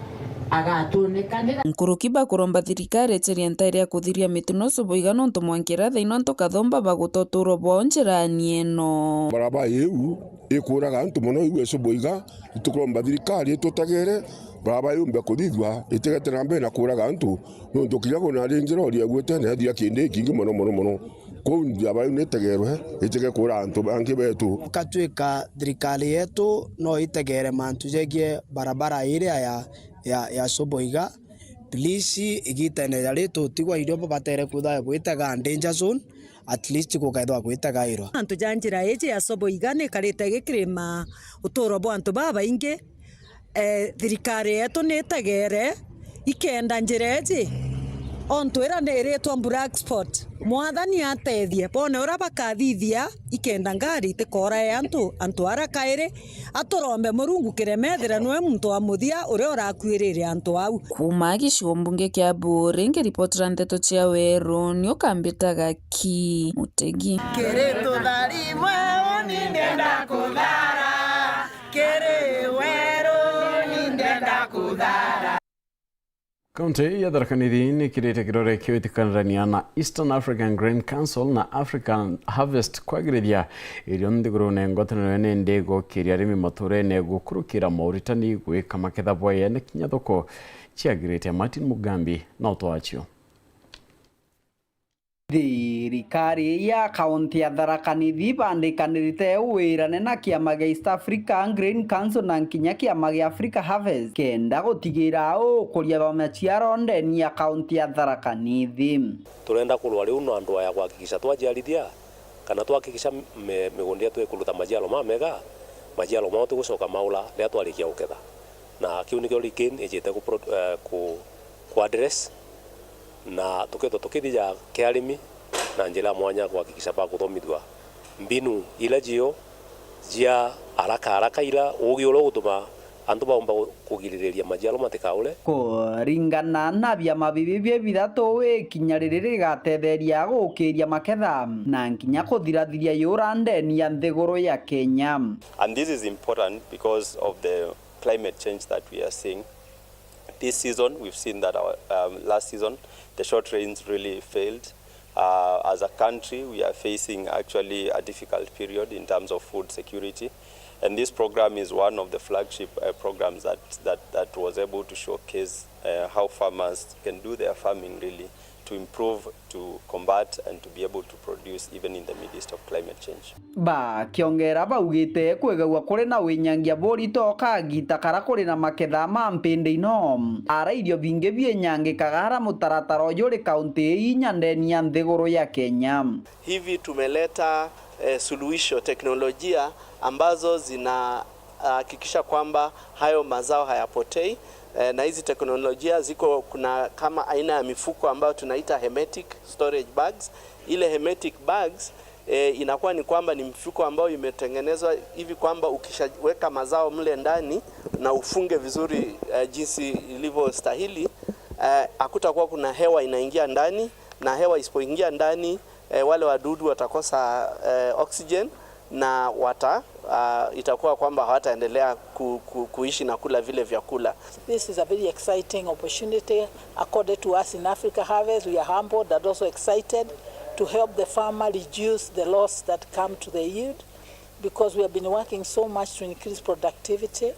agatwonekanira. Nkuruki bakuromba thirikari icerie ntairi ya kuthiria mitino Soboiga nontu mwankira thaino antu kathomba baguta uturo bwao njirani ino. Barabara iu ikuraga antu mono iu e Soboiga, itukuromba thirikari itutegere barabara yumbe kuthithua, itigete na mbere na kuraga antu, nontu kinya kuna ringi rori yagwite na yathia kindi kingi mono, mono, mono. Kou barabara iu nitegerwe, itige kura antu bangi betu. Ukatwika thirikari yetu no itegere mantu jegie barabara iria ya, ya, ya Soboiga. Please, igitene ria ritutigwa irio babatere kwithwa bwitega danger zone, at least gukaithwa gwitegairwa. Antu ja njira iji ya Soboiga nikarite gikirima uturo bwa antu babaingi. Eh, thirikari yetu nitegere ikenda njira iji Ontu iria niiritwa Black Spot, Mwathani atethie bone uria bakathithia ikenda ngari itikoora ya antu, antu ara kairi aturombe Murungu kiremethira niwe muntu wa muthia uria urakuirire antu au. Kuuma gicigo mbunge kia Buuri, ngiripotera nteto cia Weru, ni ukambitaga ki Mutegi. Kiri tuthari mweru ni ndenda kuthara, kiri weru ni ndenda kuthara. Kaunti ya Tharaka Nithi nikirite kirore kio itikanirania na Eastern African Grain Council na African Harvest kwagirithia irio nthigurune ngwataniro ene ndigo kiri arimi maturene gukurukira mauritani gwika maketha bweye na kinya thoko ciagirite. Martin Mugambi na utwaachio. Thirikari ya kaunti ya Tharaka Nithi bandikanirite wirane na kiama gia East Africa Grain Council na nkinya kiama gia Africa Harvest kenda gutigira ukuria bwa maciaro ndeni ya kaunti ya Tharaka Nithi. Turenda kurwa riu na andu aya kuhakikisha twaciarithia kana twahakikisha mi-, migunda yetu ikuruta maciaro mamega, maciaro mao tigucoka maura riria twarikia guketha. Na kiu nikio Rikin ijite ku pro-, eh, ku, ku address, na tukethwa tukithija kia arimi na njira ya mwanya kuhakikisha bakuthomithua mbinu ila jio jia haraka haraka ila uugi uria ugutuma antu baumba ku-, kugiririria maciaro matikaure. Kuringana na biama bibi bi bithatu, ikinya riri rigatetheria gukiria maketha na nkinya kuthirathiria yura ndeni ya nthiguru ya Kenya. And this is important because of the climate change that we are seeing. This season, we've seen that our, um, last season, the short rains really failed. Uh, as a country, we are facing actually a difficult period in terms of food security. And this program is one of the flagship, uh, programs that, that, that was able to showcase, uh, how farmers can do their farming really to improve, to combat and to be able to produce even in the midst of climate change. Bakiongera baugite kwigagua kuri na winyangia burito kagita kara kuri na maketha ma mpindi ino, ara irio bingi bienyangikaga ara mutaratara uyu uri kaunti ii inya ndeni ya nthiguru ya Kenya. Hivi tumeleta, eh, suluhisho, teknolojia ambazo zinahakikisha kwamba hayo mazao hayapotei. Eh, na hizi teknolojia ziko, kuna kama aina ya mifuko ambayo tunaita hermetic storage bags. Ile hermetic bags, eh, inakuwa ni kwamba ni mifuko ambayo imetengenezwa hivi kwamba ukishaweka mazao mle ndani na ufunge vizuri, eh, jinsi ilivyostahili, eh, hakutakuwa kuna hewa inaingia ndani, na hewa isipoingia ndani, eh, wale wadudu watakosa, eh, oxygen na wata, ah, itakuwa kwamba hawataendelea ku-, ku-, kuishi na kula vile vyakula. This is a very exciting opportunity. According to us in Africa Harvest, we are humbled and also excited to help the farmer reduce the loss that come to the yield, because we have been working so much to increase productivity.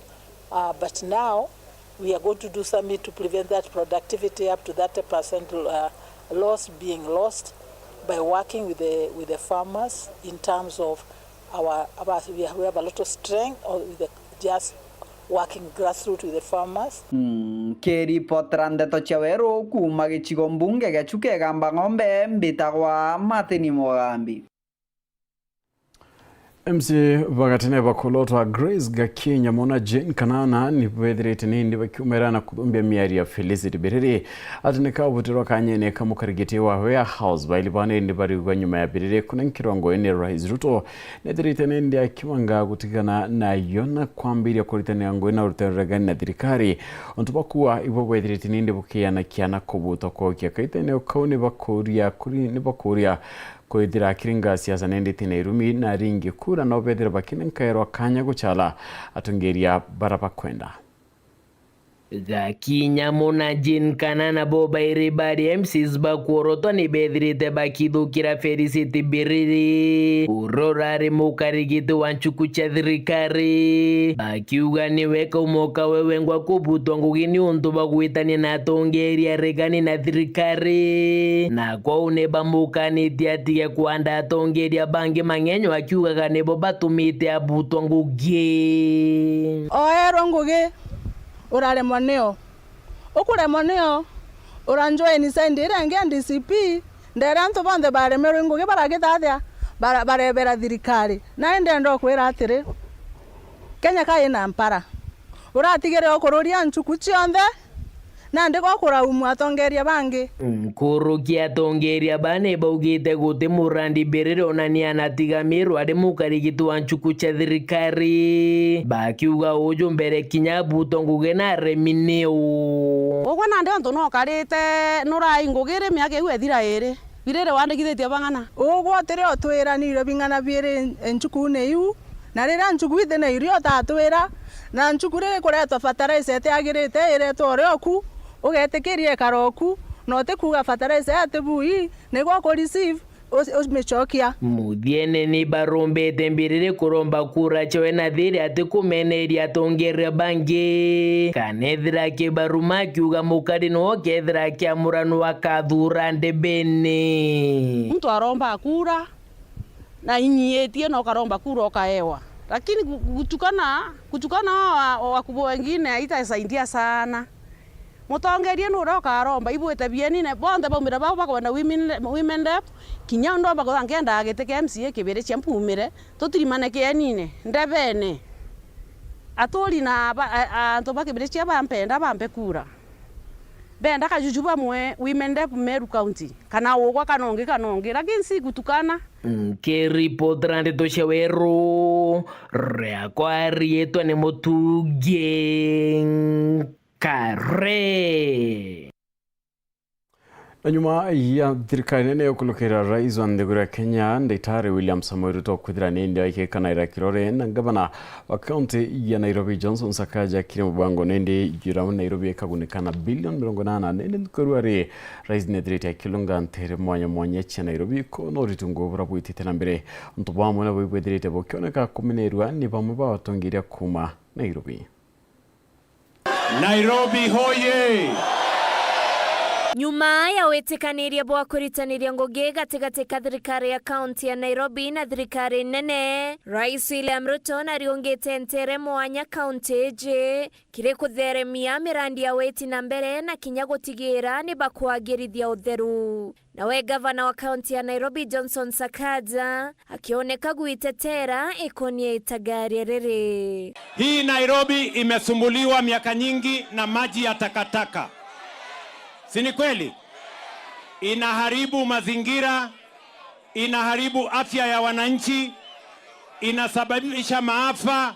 Uh, but now we are going to do something to prevent that productivity up to thirty percent, uh, loss being lost by working with the, with the farmers in terms of our, our, we have, we have a lot of strength or with the, just working grassroots with the farmers. Mm, kiripotera ndeto cia Weru kuuma gicigo mbunge gia Chuka Igamba Ng'ombe, mbitagwa Martin Mugambi. M C A bagatene bakolotwa Grace Gakinya mona Jane Kanana ni bethirite nindi bakiumira na kuthumbia miario ya Felicity Biriri. Ati ni kabutirwa kanyene ka mukarigiti wa warehouse, baili bana indi bariugwa nyuma ya Biriri kunenkirwa ngui ni Rais Ruto. Nethirite nindi akibanga gutigana nayo na kwambiria kuritania ngui na urutani ruregani na thirikari. Untu bakua ibo bwethirite nindi bukiana kiana kubutwa kukia kaitene kau ni bakuria kuri, ni bakuria Kwithira akiringa siasa nindi tina irumi na aringi kura no bethire bakinenkairwa kanya guchala atongeria bara bakwenda. Gakinya muna Jane Kanana bo bairi bari M Cs bakworotwa ni bethirite bakithukira Felicity Biriri, uria urari mukarigiti wa nchuku cia thirikari. Akiuga niwe kaumoka we wengwa kubutwa ngugi ni untu bwa gwitania na atongeria aregani na thirikari, na kwou ni bamukanitie atige kwanda atongeria bangi mang'enyo, akiugaga nibo batumite abutwa ngugi. Oerwa ngugi, uraremwa nio. Ukuremwa nio, uranjoin side iria ingi ya D C P, ndere antu bonthe baremerwe ngugi baragithathia, bara-, barebera thirikari. Na indi ndenda ukwira atiri, Kenya ka ina mpara. Uratigire ukururia nchuku cionthe, Nandi gwa kuraumu atongeria bangi. Nkuruki atongeria baa ni baugite guti murandi mbirire ona ni anatigamirwa ari mukarigiti wa nchuku cia thirikari, bakiuga uju mbere kinya abuto ngugi na aremi niu. Ugwe nandi ontu nukarite nurai ngugi ri miaka iu ethira iri, birire wandikithitie bang'ana? Ugwe utiri utwira ni irio bing'ana biiri nchukune iu, na riria nchuku iti na irio utatwira, na nchuku riri kuretwa fertilizer itiagirite iretwa uria oku, ugetikiria ikara oku, na utikuuga fertilizer iti bui, nigwe uku receive, u-, umicokia. Muthiene ni barombete mbiriri kuromba kura ciawe na thiri atikumeneria atongeria bangi, kana ethira akibaruma akiuga mukari no kethira akiamura no akathura ndebene. Muntu aromba kura, na inyiitie na ukaromba kura ukaewa. Lakini gu-, gutukana, gutukana wa, wa, wakubwa wengine haitasaidia sana. Mutongeria ni uria ukaromba, ibwite bienine, bonthe baumire bau bakwenda women, women rep, kinya ndomba kuga nkendaa giti kia M C A kibiri cia mpumire, tutirimane kienine, ndebene. Aturi na ba-, a-, a-, antu ba kibiri cia bampenda bampe kura. Benda kajuju bamwe women rep Meru County, kana ugwa kana ungi kana ungi, lakini si gutukana. Nkiripotera ndeto cia Weru, riakwa riitwa ni Mutungi Nkare. Na nyuma ya thirikari nene ya ukulukira rais wa nthiguru ya Kenya, Ndagitari William Samoei Ruto kwithira ni ndi aikikanaira kirore na ngavana wa kaunti ya Nairobi, Johnson Sakaja, kiri mubango nindi jura Nairobi ikagunika na bilioni mirongo inana. Nindi nkorua ri, rais nethirite akilunga ntere mwanya mwanya cia Nairobi, ko no uritu nguo bura bwitite na mbere. Untu bwa amwe nabo ibwethirite bukioneka kumenerua ni bamwe ba atongeria kuuma Nairobi. Nairobi hoye! Nyuma ya witikaniria bwa kuritaniria ngugi gatigati ka thirikari ya kaunti ya Nairobi na thirikari nene, Rais William Ruto nariungite ntere mwanya kaunti iji kiri kutheremia mirandi ya witi na mbere na kinya gutigira ni bakwagirithia utheru. Nawe gavana wa kaunti ya Nairobi, Johnson Sakaja, akioneka gwitetera ikonie itagaria riri. Hii Nairobi imesumbuliwa miaka nyingi na maji ya takataka. Si ni kweli? Inaharibu mazingira, inaharibu afya ya wananchi, inasababisha maafa,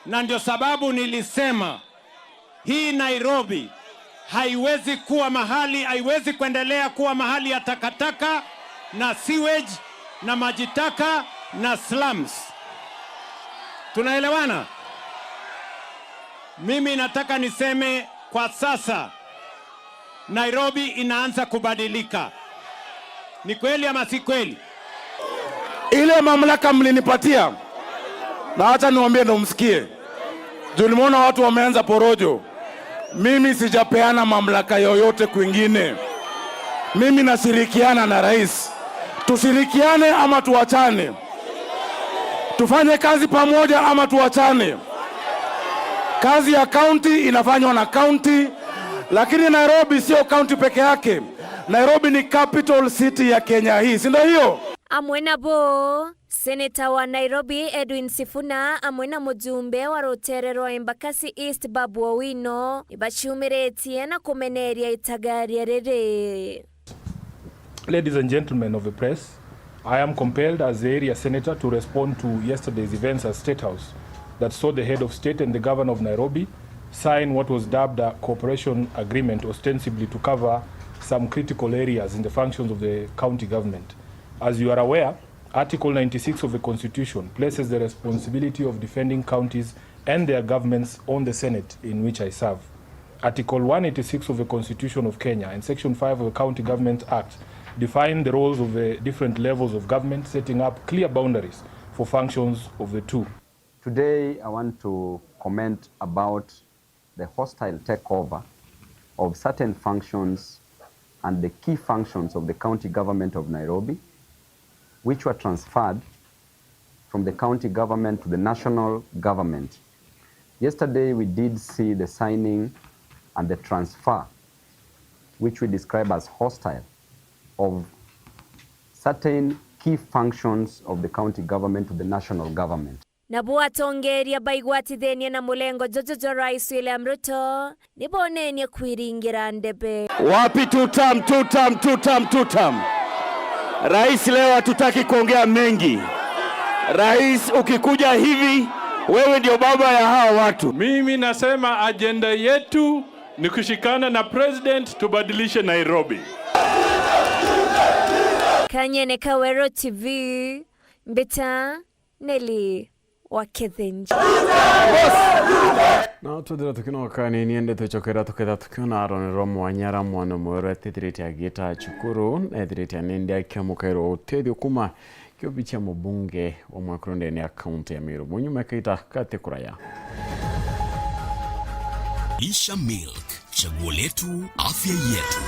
na ndio sababu nilisema hii Nairobi haiwezi kuwa mahali, haiwezi kuendelea kuwa mahali ya takataka na sewage na maji taka na slums. Tunaelewana? Mimi nataka niseme kwa sasa, Nairobi inaanza kubadilika. Ni kweli ama si kweli? Ile mamlaka mlinipatia, na acha niwaambie ndo msikie, juu nimeona watu wameanza porojo. Mimi sijapeana mamlaka yoyote kwingine. Mimi nashirikiana na rais. Tushirikiane ama tuachane? Tufanye kazi pamoja ama tuachane? Kazi ya kaunti inafanywa na kaunti, lakini Nairobi sio kaunti peke yake. Nairobi ni capital city ya Kenya hii, si ndio hiyo? Amwe nabo, seneta wa Nairobi Edwin Sifuna amwe na mujumbe wa rutere rwa Embakasi East Babu Owino nibaciumiritie na kumeneria itagaria riri. Ladies and gentlemen of the press, I am compelled as the area senator to respond to yesterday's events at State House that saw the head of state and the governor of Nairobi sign what was dubbed a cooperation agreement, ostensibly to cover some critical areas in the functions of the county government. As you are aware, Article ninety-six of the Constitution places the responsibility of defending counties and their governments on the Senate in which I serve. Article one eighty-six of the Constitution of Kenya and Section five of the County Government Act define the roles of the different levels of government, setting up clear boundaries for functions of the two. Today, I want to comment about the hostile takeover of certain functions and the key functions of the County Government of Nairobi, which were transferred from the county government to the national government. Yesterday, we did see the signing and the transfer, which we describe as hostile, of certain key functions of the county government to the national government. Nabo atongeeria baigwatithenie na mulengo juju jwa Rais William Ruto, ni boonenie kwiringira ndebe. Wapi tutam, tutam, tutam, tutam? Rais, leo hatutaki kuongea mengi. Rais, ukikuja hivi, wewe ndio baba ya hawa watu. Mimi nasema ajenda yetu ni kushikana na president, tubadilishe Nairobi. Kanyene ka Weru T V, mbita Nelly wa Kithinji. Na twethira tukinoka ni niende twicokera tuketha tukiona aroni rwa mwanya ra mwana mweru etithirite agiita cukuru, ethirite anende akiamukairwa utethio kuma kiobi cia mubunge wa mwekuru ndene ya kaunti ya Meru. Munyuma kaita kati kuraya. Lisha Milk. Chaguo letu, afya yetu.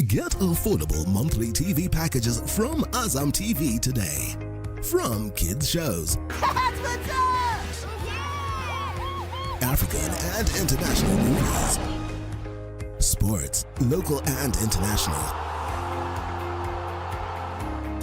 Get affordable monthly T V packages from Azam T V today. From kids shows, African and international movies, sports, local and international,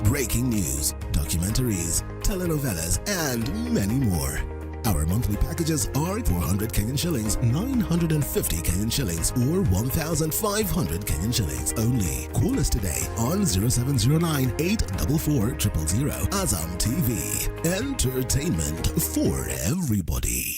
breaking news, documentaries, telenovelas, and many more. Our monthly packages are four hundred Kenyan shillings, nine hundred and fifty Kenyan shillings, or one thousand five hundred Kenyan shillings only. Call us today on zero seven zero nine, eight four four, triple zero. Azam T V, entertainment for everybody.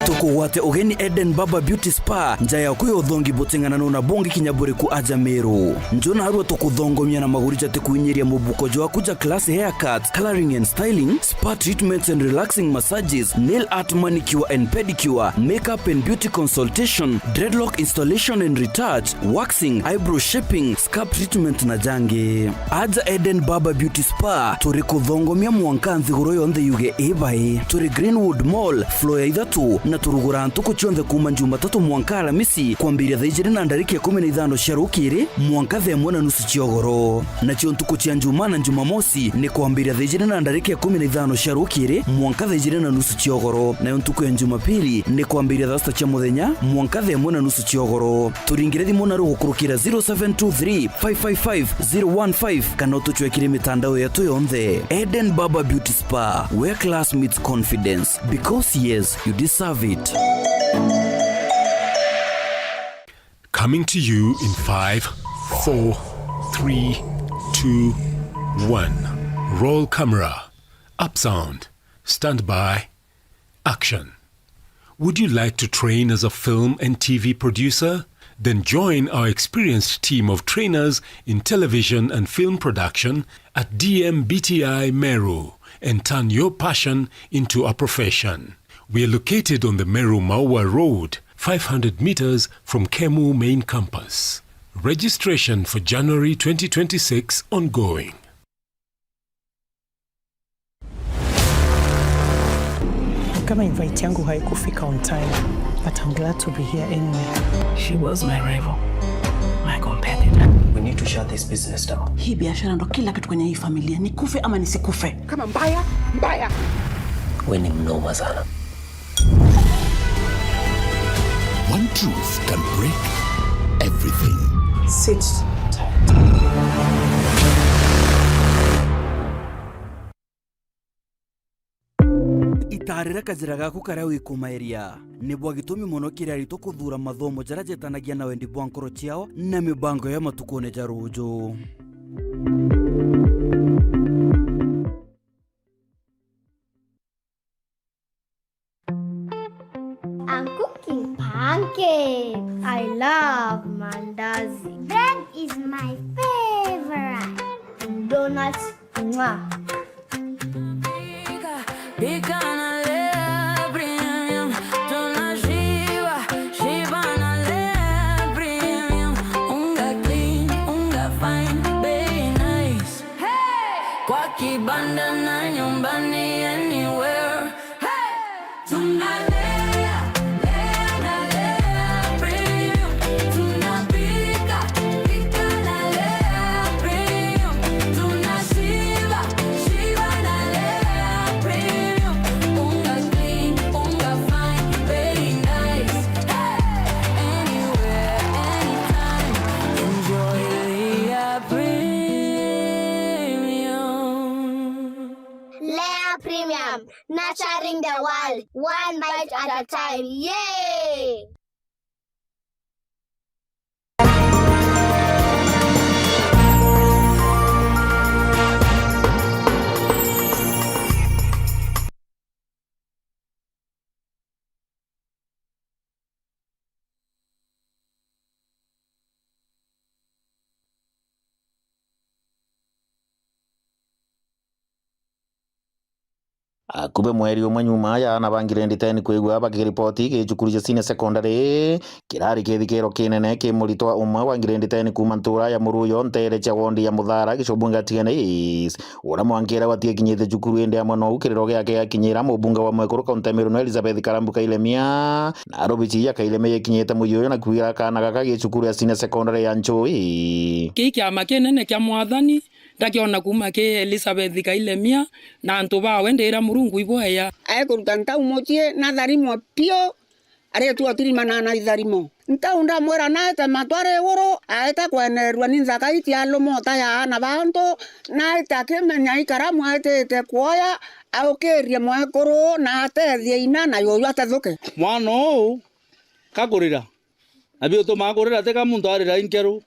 Tukugwate ugeni Eden Barber Beauty Spa, nja yaku ya uthongi buting'ananu na bungi kinya buriku aja Meru. Nju narua tukuthongomia na maguri jatikuinyiria mubuko jwaku ja classy haircuts, colouring and styling, spa treatments and relaxing massages, nail art, manicure and pedicure, makeup and beauty consultation, dreadlock installation and retouch, waxing, eyebrow shaping, scalp treatment na jangi. Aja Eden Barber Beauty Spa, turi kuthongomia mwanka nthiguru yonthe yuge ibai. Turi Greenwood Mall, floor ya ithatu, na turuguraa ntuku cionthe kuuma Jumatatu mwanka Alamisi, kwambiria thaa ijiri na ndarika ikumi na ithano cia rukiri mwanka thaa imwe na nusu cia ugoro. Nacio ntuku cia Njumaa na Jumamosi ni kwambiria thaa ijiri na ndarika ikumi na ithano cia rukiri mwanka thaa ijiri na nusu cia ugoro, nayo ntuku ya Jumapili ni kwambiria thaa sita cia muthenya mwanka thaa imwe na nusu cia ugoro. Turingire thimu naru gukurukira zero seven two three, five five five, zero one five, kana utucwekire mitandao yetu yonthe. Eden Barber Beauty Spa, where class meets confidence, because yes, you deserve it. Coming to you in five, four, three, two, one. Roll camera. Up sound. Stand by. Action. Would you like to train as a film and T V producer? Then join our experienced team of trainers in television and film production at D M B T I Meru and turn your passion into a profession. We are located on the Meru Maua Road, five hundred meters from Kemu Main Campus. Registration for January twenty twenty-six ongoing. Kama invite yangu haikufika on time, but I'm glad to be here anyway. She was my rival, my competitor. We need to shut this business down. Hii biashara ndo kila kitu kwenye hii familia, nikufe ama nisikufe. Kama mbaya, mbaya. Wewe ni mnoma sana. One truth can break everything. Sit tight. Itaarira kajira gaku karia wikumairia. Ni bwa gitumi mono kiri aritwa kuthuura mathomo jaria jetanagia na wendi bwa nkoro ciao na mibango ya matukune ja ruuju. I'm cooking pancake. I love mandazi. Bread is my favorite. Donuts, mwah. Pika na lea premium, tunashiba, shiba na lea premium. Unga clean, unga fine, bei nice. Anda na nyumbani anywhere. Hey! Tunalea, lea na lea premium. Tunapika, pika na lea premium. Tunashiba, shiba na lea premium. Unga clean, unga fine, very nice. Hey! Anywhere, anytime. Enjoy Lea Premium. Lea Premium, nurturing the world, one bite at a time. Yay! Akube mweri umwe nyuma ya aana ba ngiredi ten kwigua bakiripoti gi cukuru cia senior secondary, kirari kithikiro kinene ki muritwa umwe wa ngiredi ten kuuma ntura ya Muruyo, nteere cia wondi ya Muthara, gicobunge ya Tigania East, uria mwankira gwa atiakinyite cukuru, indi amwe nou kiriro giake giakinyira mubunge wa Mwekuru kaunti ya Meru, Elizabeth Karambu Kailemia, na arubici ya Kailemia yekinyite muyuyo na kwira kaana gaka gi cukuru ya senior secondary ya Nchui. Kii kiama kinene kia Mwathani ndakiona kuuma ki Elizabeth Kailemia na antu bawe, ndira Murungu ibwea. Aikuruta ntau mucii na tharimo piu, aritwa tirima na na itharimo. Ntau ndamwira naete matware iguru, aete kwenerua ni nthaka iti alumota ya aana ba antu, naete akimenya ikaramu aitite kuoya, aukirie mwekuru na atethie ina na yuyu atethuke. Mwana uu kakurira, na biutumaa kurira tika muntu arira inkeru.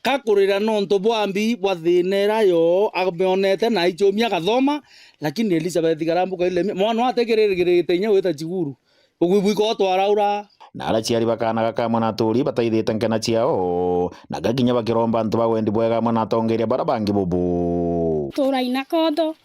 Kakurira nontu bwa mbi bwa thina ira yo amionete na aichomia akathoma, lakini Elizabeth Karambu Kailemia, mwana atekiririgirite inya gwita cukuru. Ugwi bwiko twaraura. Na aria aciari ba kaana gaka amwe na aturi bataithite nkena ciao, na gakinya bakiromba antu ba wendi bwega amwe na atongeria baria bangi bubu. Tura ina kotho,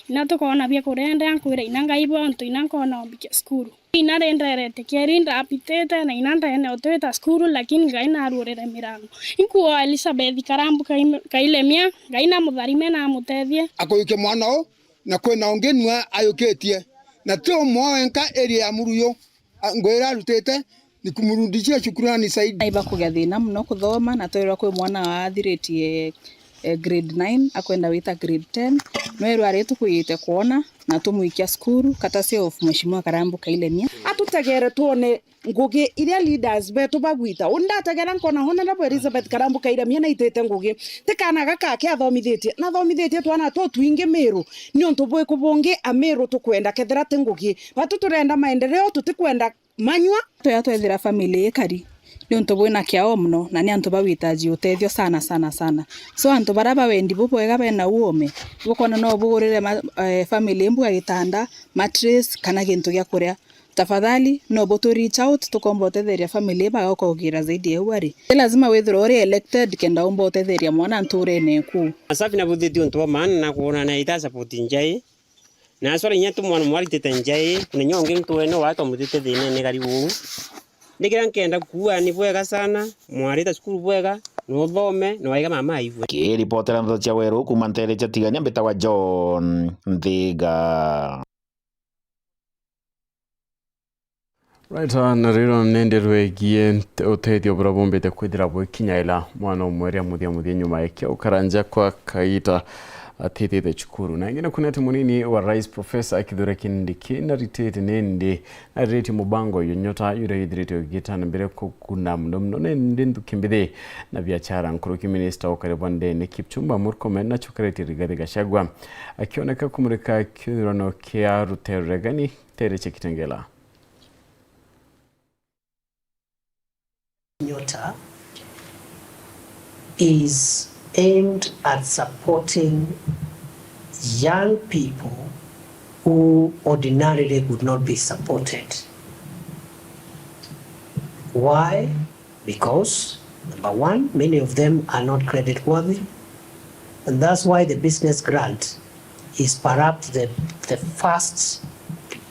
ina tukoona bia kuria, ndia nkwira ina Ngai bontu, ina nkoona ombikia cukuru. Ina ri nderete kieri ndapitite, na ina ndene utwita cukuru, lakini Ngai naruurire mirango. Inkuo Elizabeth Karambu Kaim-, Kailemia, Ngai namutharime na amutethie. Akujukia mwana uu, na kwina ungi nua ajukitie, na ti umwe wenka area ya Muruyu, a, ngugi iria arutite ni kumurudishia shukurani zaidi. Naiba kugia thina muno kuthoma, na twirwa kwi mwana waathiritie, eh, grade nine, akwenda gwita grade ten. Nwerwa ari tukwiyite kwona, na tumwikia cukuru, courtesy of Mheshimiwa Karambu Kailemia. Atutegere twone ngugi iria leaders betu bagwita. Uni ndategera nkona Honorable Elizabeth Karambu Kailemia naitite ngugi. Ti kaana gaka ake athomithitie, nathomithitie twana tutwingi Miru. Niuntu bwiku bungi Amiru tukwenda kethira ti ngugi? Batu turenda maendeleo, tutikwenda manyua. Twea twethira family ikari niuntu bwina kiao mono, na ni antu bawitaji utethio sana, sana, sana. So antu baria ba wendi bubwega bena uume, bukona no bugurire ma-, eh, family imbuga gitanda, mattress, kana gintu gia kuria. Tafadhali, no butu reach out, tukomba utetheria family baga ukaukira zaidi ya uu ari. Ti lazima withirwe uri elected kenda umba utetheria mwana nturene eku. Asafi na buthitie untu bwa maana na kwona na ita support njai. Na aswara inya tu mwana mwaritite njai, kuna inya ungi ntu wene wa twamutite thinene gari uu. Nikira nkenda kuuga ni bwega sana, mwarita cukuru bwega, na uthome, na waiga mama aigwe. Kiripotera ndeto cia Weru kuuma ntere cia Tigania, mbitagwa John Nthiga. Right, ah, na riro nindi rwegie nte-, utethio buria bumbite kwithira bwikinyaira mwana umwe ria muthia muthia nyuma ya kia ukara nja kwa kaita atithite cukuru. Na ingi ni kunete munini wa Rais Professor Kithure Kindiki naritite nindi nariritie mubango uyu Nyota uria withiritwe ugitana mbere kukuna muno muno nindi nthuki mbithi na biachara nkuruki. Minister wa ukari bwa ndene Kipchumba Murkomen nachokeretie Rigathi Gachagua akioneka kumurika kiunirano kia Rutere Regani tere cia Kitengela. Nyota is aimed at supporting young people who ordinarily would not be supported. Why? Because, number one, many of them are not credit worthy, and that's why the business grant is perhaps the, the first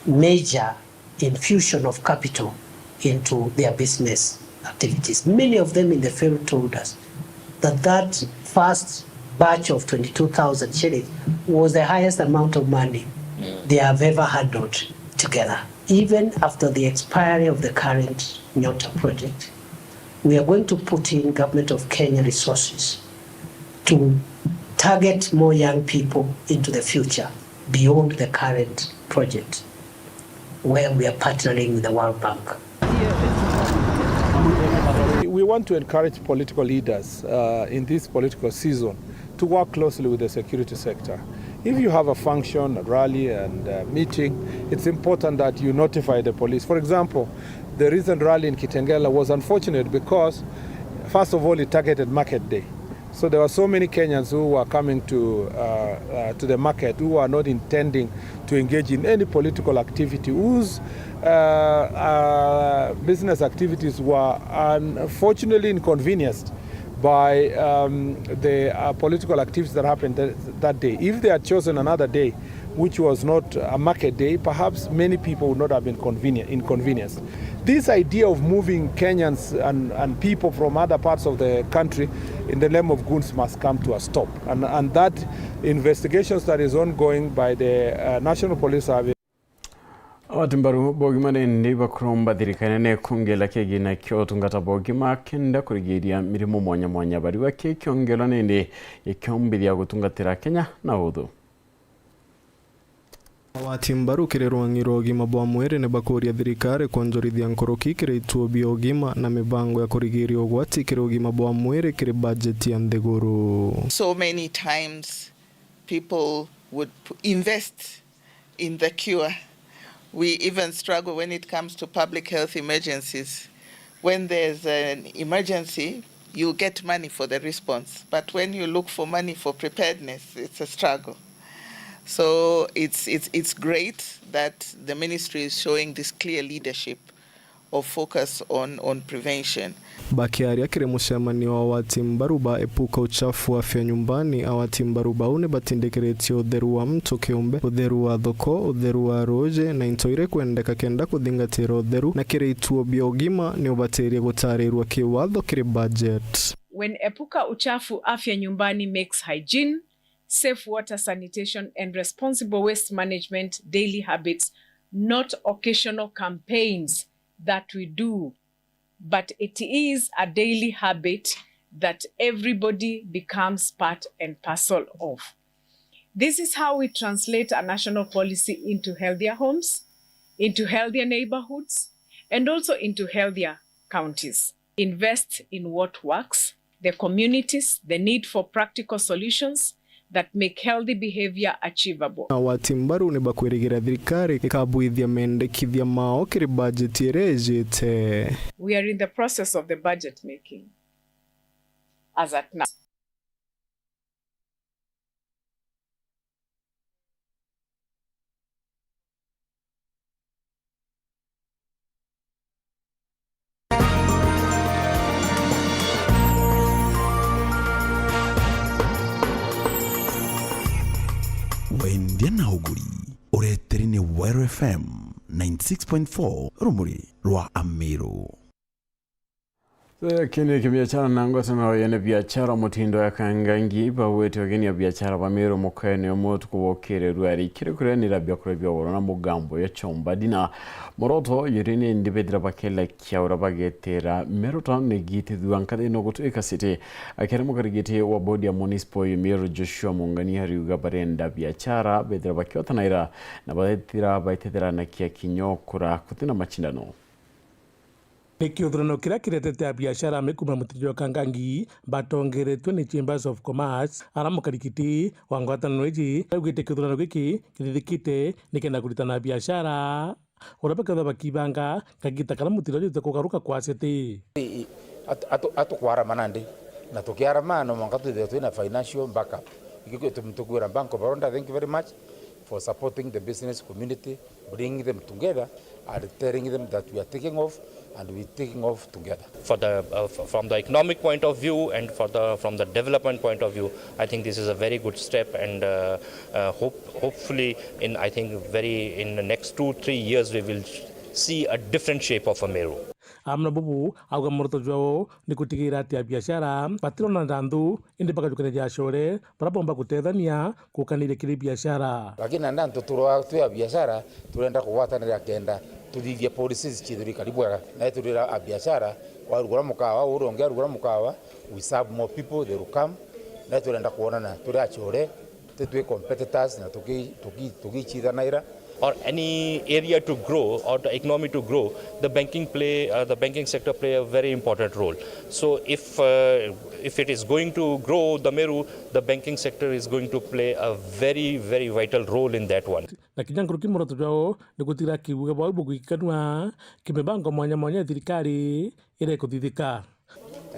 major infusion of capital into their business activities. Many of them in the field told us that that first batch of twenty-two thousand shillings was the highest amount of money they have ever handled together. Even after the expiry of the current Nyota project, we are going to put in Government of Kenya resources to target more young people into the future beyond the current project where we are partnering with the World Bank. We want to encourage political leaders uh, in this political season to work closely with the security sector. If you have a function, a rally, and a meeting, it's important that you notify the police. For example, the recent rally in Kitengela was unfortunate because, first of all, it targeted market day. So there were so many Kenyans who were coming to uh, uh, to the market who were not intending to engage in any political activity, whose uh, uh, business activities were unfortunately inconvenienced by um, the uh, political activities that happened that, that day. If they had chosen another day, which was not a market day, perhaps many people would not have been convenient, inconvenienced. This idea of moving Kenyans and, and people from other parts of the country in the name of goons must come to a stop. And, and that investigations that is ongoing by the uh, National Police Service. Agwati mbaru bogima nindi bakuromba thirikari nene kwongela kigina kio utungata bogima kenda kurigiria mirimo mwanya mwanya bariwa ki kiongelwa nindi gikiombithia gutungatira Kenya na uthu. Agwati mbaru kiri rwang'i rwa ugima bwa mwiri ni bakuria thirikari kwonjorithia nkuruki kiri ituo bia ugima na mibango ya kurigiria ugwati kiri ugima bwa mwiri kiri bajeti ya nthiguru. So many times people would p- invest in the cure. We even struggle when it comes to public health emergencies. When there's an emergency, you get money for the response. But when you look for money for preparedness, it's a struggle. So it's, it's, it's great that the ministry is showing this clear leadership of focus on, on prevention. Bakiaria kiri mucemanio wa agwati mbaru ba Epuka Uchafu Afya Nyumbani, agwati mbaru bau ni batindikiritie utheru wa muntu kiumbe, utheru wa thoko, utheru wa ruuji na into iria ikwendeka kenda kuthingatira utheru, na kiri ituo bia ugima ni ubatirie gutaririrua kiwatho kiri budget. When Epuka Uchafu Afya Nyumbani makes hygiene, safe water sanitation and responsible waste management daily habits, not occasional campaigns that we do, but it is a daily habit that everybody becomes part and parcel of. This is how we translate a national policy into healthier homes, into healthier neighborhoods, and also into healthier counties. Invest in what works, the communities, the need for practical solutions that make healthy behavior achievable. Agwati mbaru ni bakwirigira thirikari ikabwithia mendekithia mao kiri bajeti iria ijite. We are in the process of the budget making as at now. Wendia na uguri ureteri ni Weru F M ninety six point four, rumuri rwa Amiru. Kindi kibiachara na ngwataniro ya biachara mutindo ya Kangangi bagwete ugeni ya biachara ba Meru mukaene umwe utuku bokire rwari kiri kurenira biakuria bia ugoro na mugambo ya chomba dina. Moroto yuri ni ndibethira bakela kiaura bagetera Meru town ni gitithua nkathi no gutwika city. Akere mukarigiti wa bodi ya municipal ya Meru Joshua Mungani ariuga barenda biachara bethira bakiotanaira na bathira baitethera na kia kinyokura kutina machindano. Ni kiuthurano kiria kiretete abiashara amwe kuuma mutiri jwa Kangangi batongeretwe ni Chambers of Commerce, ara mukarikiti wa ngwataniro iji augite kiuthurano giki kithithikite nikenda kuritana biashara uria bakethwa bakibanga kagita karia mutiri jwite kugaruka kwa city. Atu- atu- Atukwarama nandi, na tukiarama no mwanka twithirwe twina financial backup. Ikio gitumi tukwira Bank of Baroda, thank you very much for supporting the business community, bringing them together and telling them that we are taking off and we taking off together. For the, uh, f- from the economic point of view and for the, from the development point of view, I think this is a very good step, and uh, uh, hope, hopefully in, I think, very, in the next two, three years, we will see a different shape of Ameru. Amwe na bubu auga muoroto jwao ni gutigira ati abiashara batirona ntanthu, indi bakajukania ja acore baria bomba gutethania gukaniria kiri biashara. Lakini nandi antu turwa twi abiashara, turenda kugwatanira kenda tuthithia policies cia thirikari bwega. Na turira abiashara, warugura mukawa, uria ungi arugura mukawa, we serve more people, they will come. Na turenda kwonana turi acore, ti twi competitors na tuki-, tuki-, tugichithanaira. Or any area to grow or the economy to grow, the banking play, uh, the banking sector play a very important role. So if, uh, if it is going to grow the Meru, the banking sector is going to play a very, very vital role in that one. Na kinya nkuruki muoroto jwao ni gutigira kiugo bwao buguikanua kimibango mwanya mwanya ya thirikari iria ikuthithika.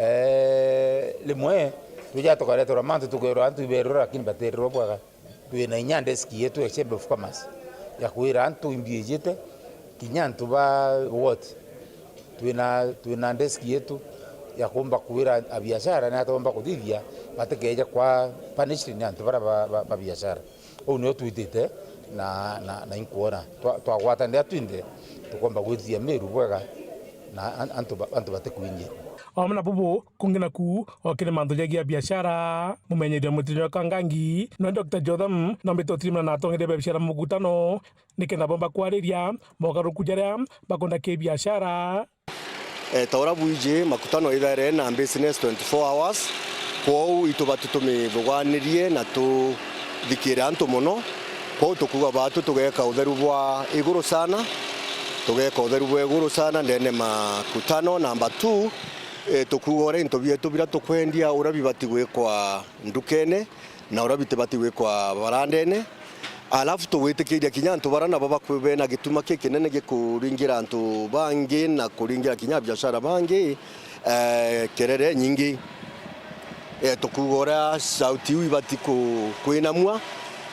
Eh, rimwe tuja tukareterwa mantu tukerwa antu iberwa, lakini batererwa bwega. Twina inya desk yetu ya Chamber of Commerce ya kwira antu imbiijite, kinya antu ba what. Twina, twina desk yetu ya kumba kwira abiashara ni atomba kuthithia batikeje kwa punished ni antu bara ba, ba, ba biashara. Uu nio twitite na, na, na inkwona twa-, twagwatanira twinthe tukomba gwithia Meru bwega na an-, antu ba-, antu batikwinjirwa. O na bubu kungi naku okire mantu jagia biashara, mumenyeria mutino wa Kangangi no Doctor Jotham nombite utirimana na atongeria ba biashara mugutano nikenda bomba kwariria mogaruku jaria bakwenda ki biashara. Eh, ta uria bwiji, makutano ithaire na business twenty-four hours, kwou itubati tumithugwanirie na tuthikire antu mono. Kwou tukuuga baatu tugeka utheru bwa iguru sana, tugeka utheru bwa iguru sana ndene makutano. Number two, eh, tukuuga uria into bietu biria tukwendia uria bibati gwikwa ndukene, na uria bitibati gwikwa barandene. Alafu tugwitikiria kinya antu bara nabo baku-, bena gituma kikinene gikuringira antu bangi na kuringira kinya biashara bangi, eh, kerere nyingi. Eh, tukuuga uria sauti iu ibati ku-, kwinamua,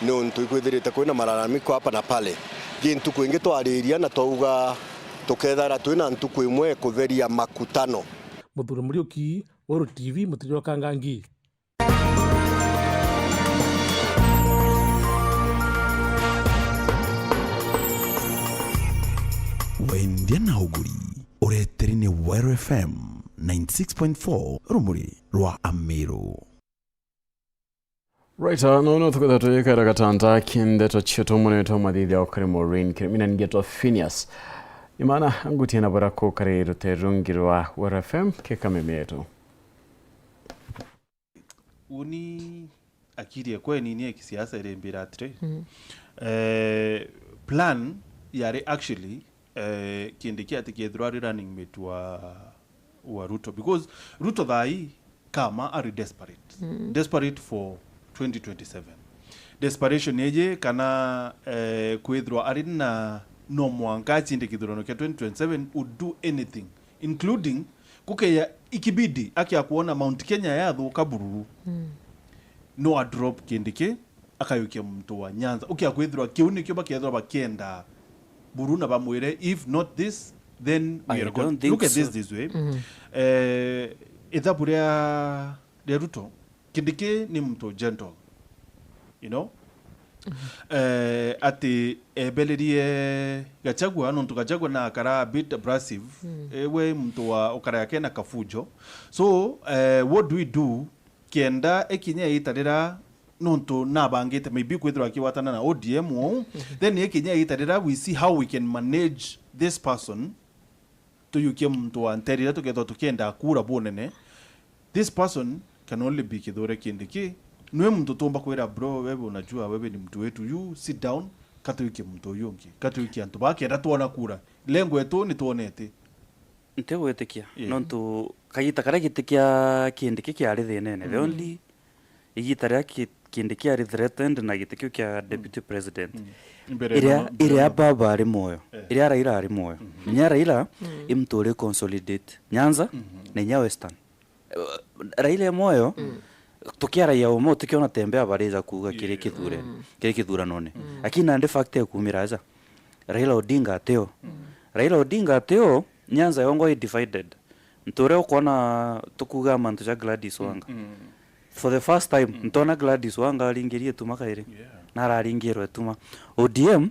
niuntu ikwithirite kwina malalamiko hapa na pale. Gintu kwingi twariria na twauga tukethara twina ntuku imwe kutheria makutano. Muthuri Muriuki, Weru T V, Mutiri wa Kangangi. Wendia na uguri ureteri ni Weru F M ninety six point four, rumuri rwa Amiru. Right, uh, no, no, tukwenda tuyikara gatanta ki ndeto cietu mune twa mathithia ukari Maureen Kirimi na ningetwa Phineas. Imana ngutie na bora ku kari rute rungi rwa Weru F M kika meme yetu. Uni akiri ekwa enini ya kisiasa irimbira atiri, mm, eh, plan yari actually, eh, Kindiki atikethirwa ari running mate wa, wa Ruto, because Ruto thaa ii kama ari desperate. Mm. Desperate for twenty twenty-seven. Desperation iji kana, eh, kwithirwa ari na no mwanka acinde kithurano kia twenty twenty-seven would do anything, including kukeya ikibidi akia kuona Mount Kenya yathuka bururu. Mm. No a drop Kindiki, akayukia muntu wa Nyanza. Ukia kwithirwa kiu nikio bakethirwa bakienda buru na bamwire, "If not this, then we I are going don't think look at this so." This way." Mm. Eh, ithabu ria, ria Ruto, Kindiki ni muntu gentle, you know? Eh, ati ebelerie Gachagua, nontu Gachagua na akara a bit abrasive, mm, ewe muntu wa ukara yake na kafujo. So, eh, what do we do kenda ikinya itarira, nontu nabangite maybe kwithirwa akigwatana na O D M ou, mhm, then ikinya itarira, we see how we can manage this person, tuyukie muntu wa nteere iria tukethirwa tukienda kura bunene. This person can only be Kithure Kindiki. Niwe muntu tuumba kwira, "Bro, wewe unajua wewe ni mtu wetu, you sit down, katuyukie muntu uyu ungi, katuyukie antu baa kenda twona kura." Lengo yetu ni twonete. Ntigwitikia, yeah, nontu kagita karia giti kia Kindiki kiari thinene, the, mm, only igita riria ki-, Kindiki ari threatened na giti kiu kia, mm, deputy president. Mm. Mbere iria, na, mbere iria na baba ari mwoyo, eh, iria Raila ari mwoyo. Mhm. Kinya Raila, mm, i muntu uri consolidate Nyanza, mhm, na inya Western. Eh, Raila e mwoyo, mm, tukiaragia uma utikiona tembe abariza kuuga kiri, yeah, kithure, mm, kiri kithuranone. Mm. Lakini nandi fact ekumira aja. Raila Odinga atio. Mm. Raila Odinga atio, Nyanza yongwa i divided. Ntu uria ukwona tukuuga mantu ja Gladys, mm, Wanga. Mm. For the first time, mm, ntona Gladys Wanga aringirie ituma kairi. Yeah. Na araringirwe ituma. O D M,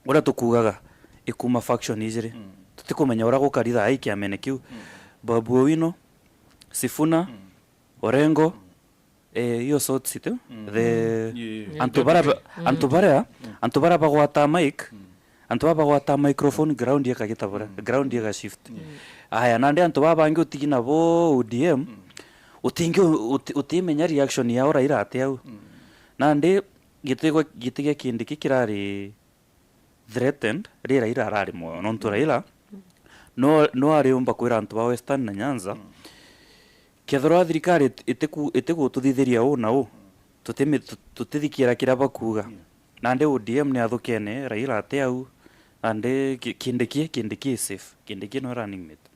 uria tukuugaga, ikuma faction ijiri. Mm. tutikumenya uria gukari thaa ii kiamene kiu. Babu Owino, Sifuna, Orengo, eh, iyo sorts tu. The, Yeah, yeah. antu baria ba- antu baria antu baria bagwata mic, antu baria bagwata microphone, ground ikagita buria, ground iga shift. Aya, nandi antu baba bangi utigi nabo O D M, utingi uti- utimenya reaction yao Raila ati au. Nandi gitigo gitigia kindi ki kirari threatened, ri Raila arari moyo, nontu Raila no no ariumba kwira antu ba Western na Nyanza, kethirwa thirikari it- itiku- itigututhithiria uu na uu, tutimi- tu- tutithikira kiria bakuuga. Nandi O D M ni athukene, Raila ati au, nandi ki- kindi ki kindi ki safe, kindi ki no running mate.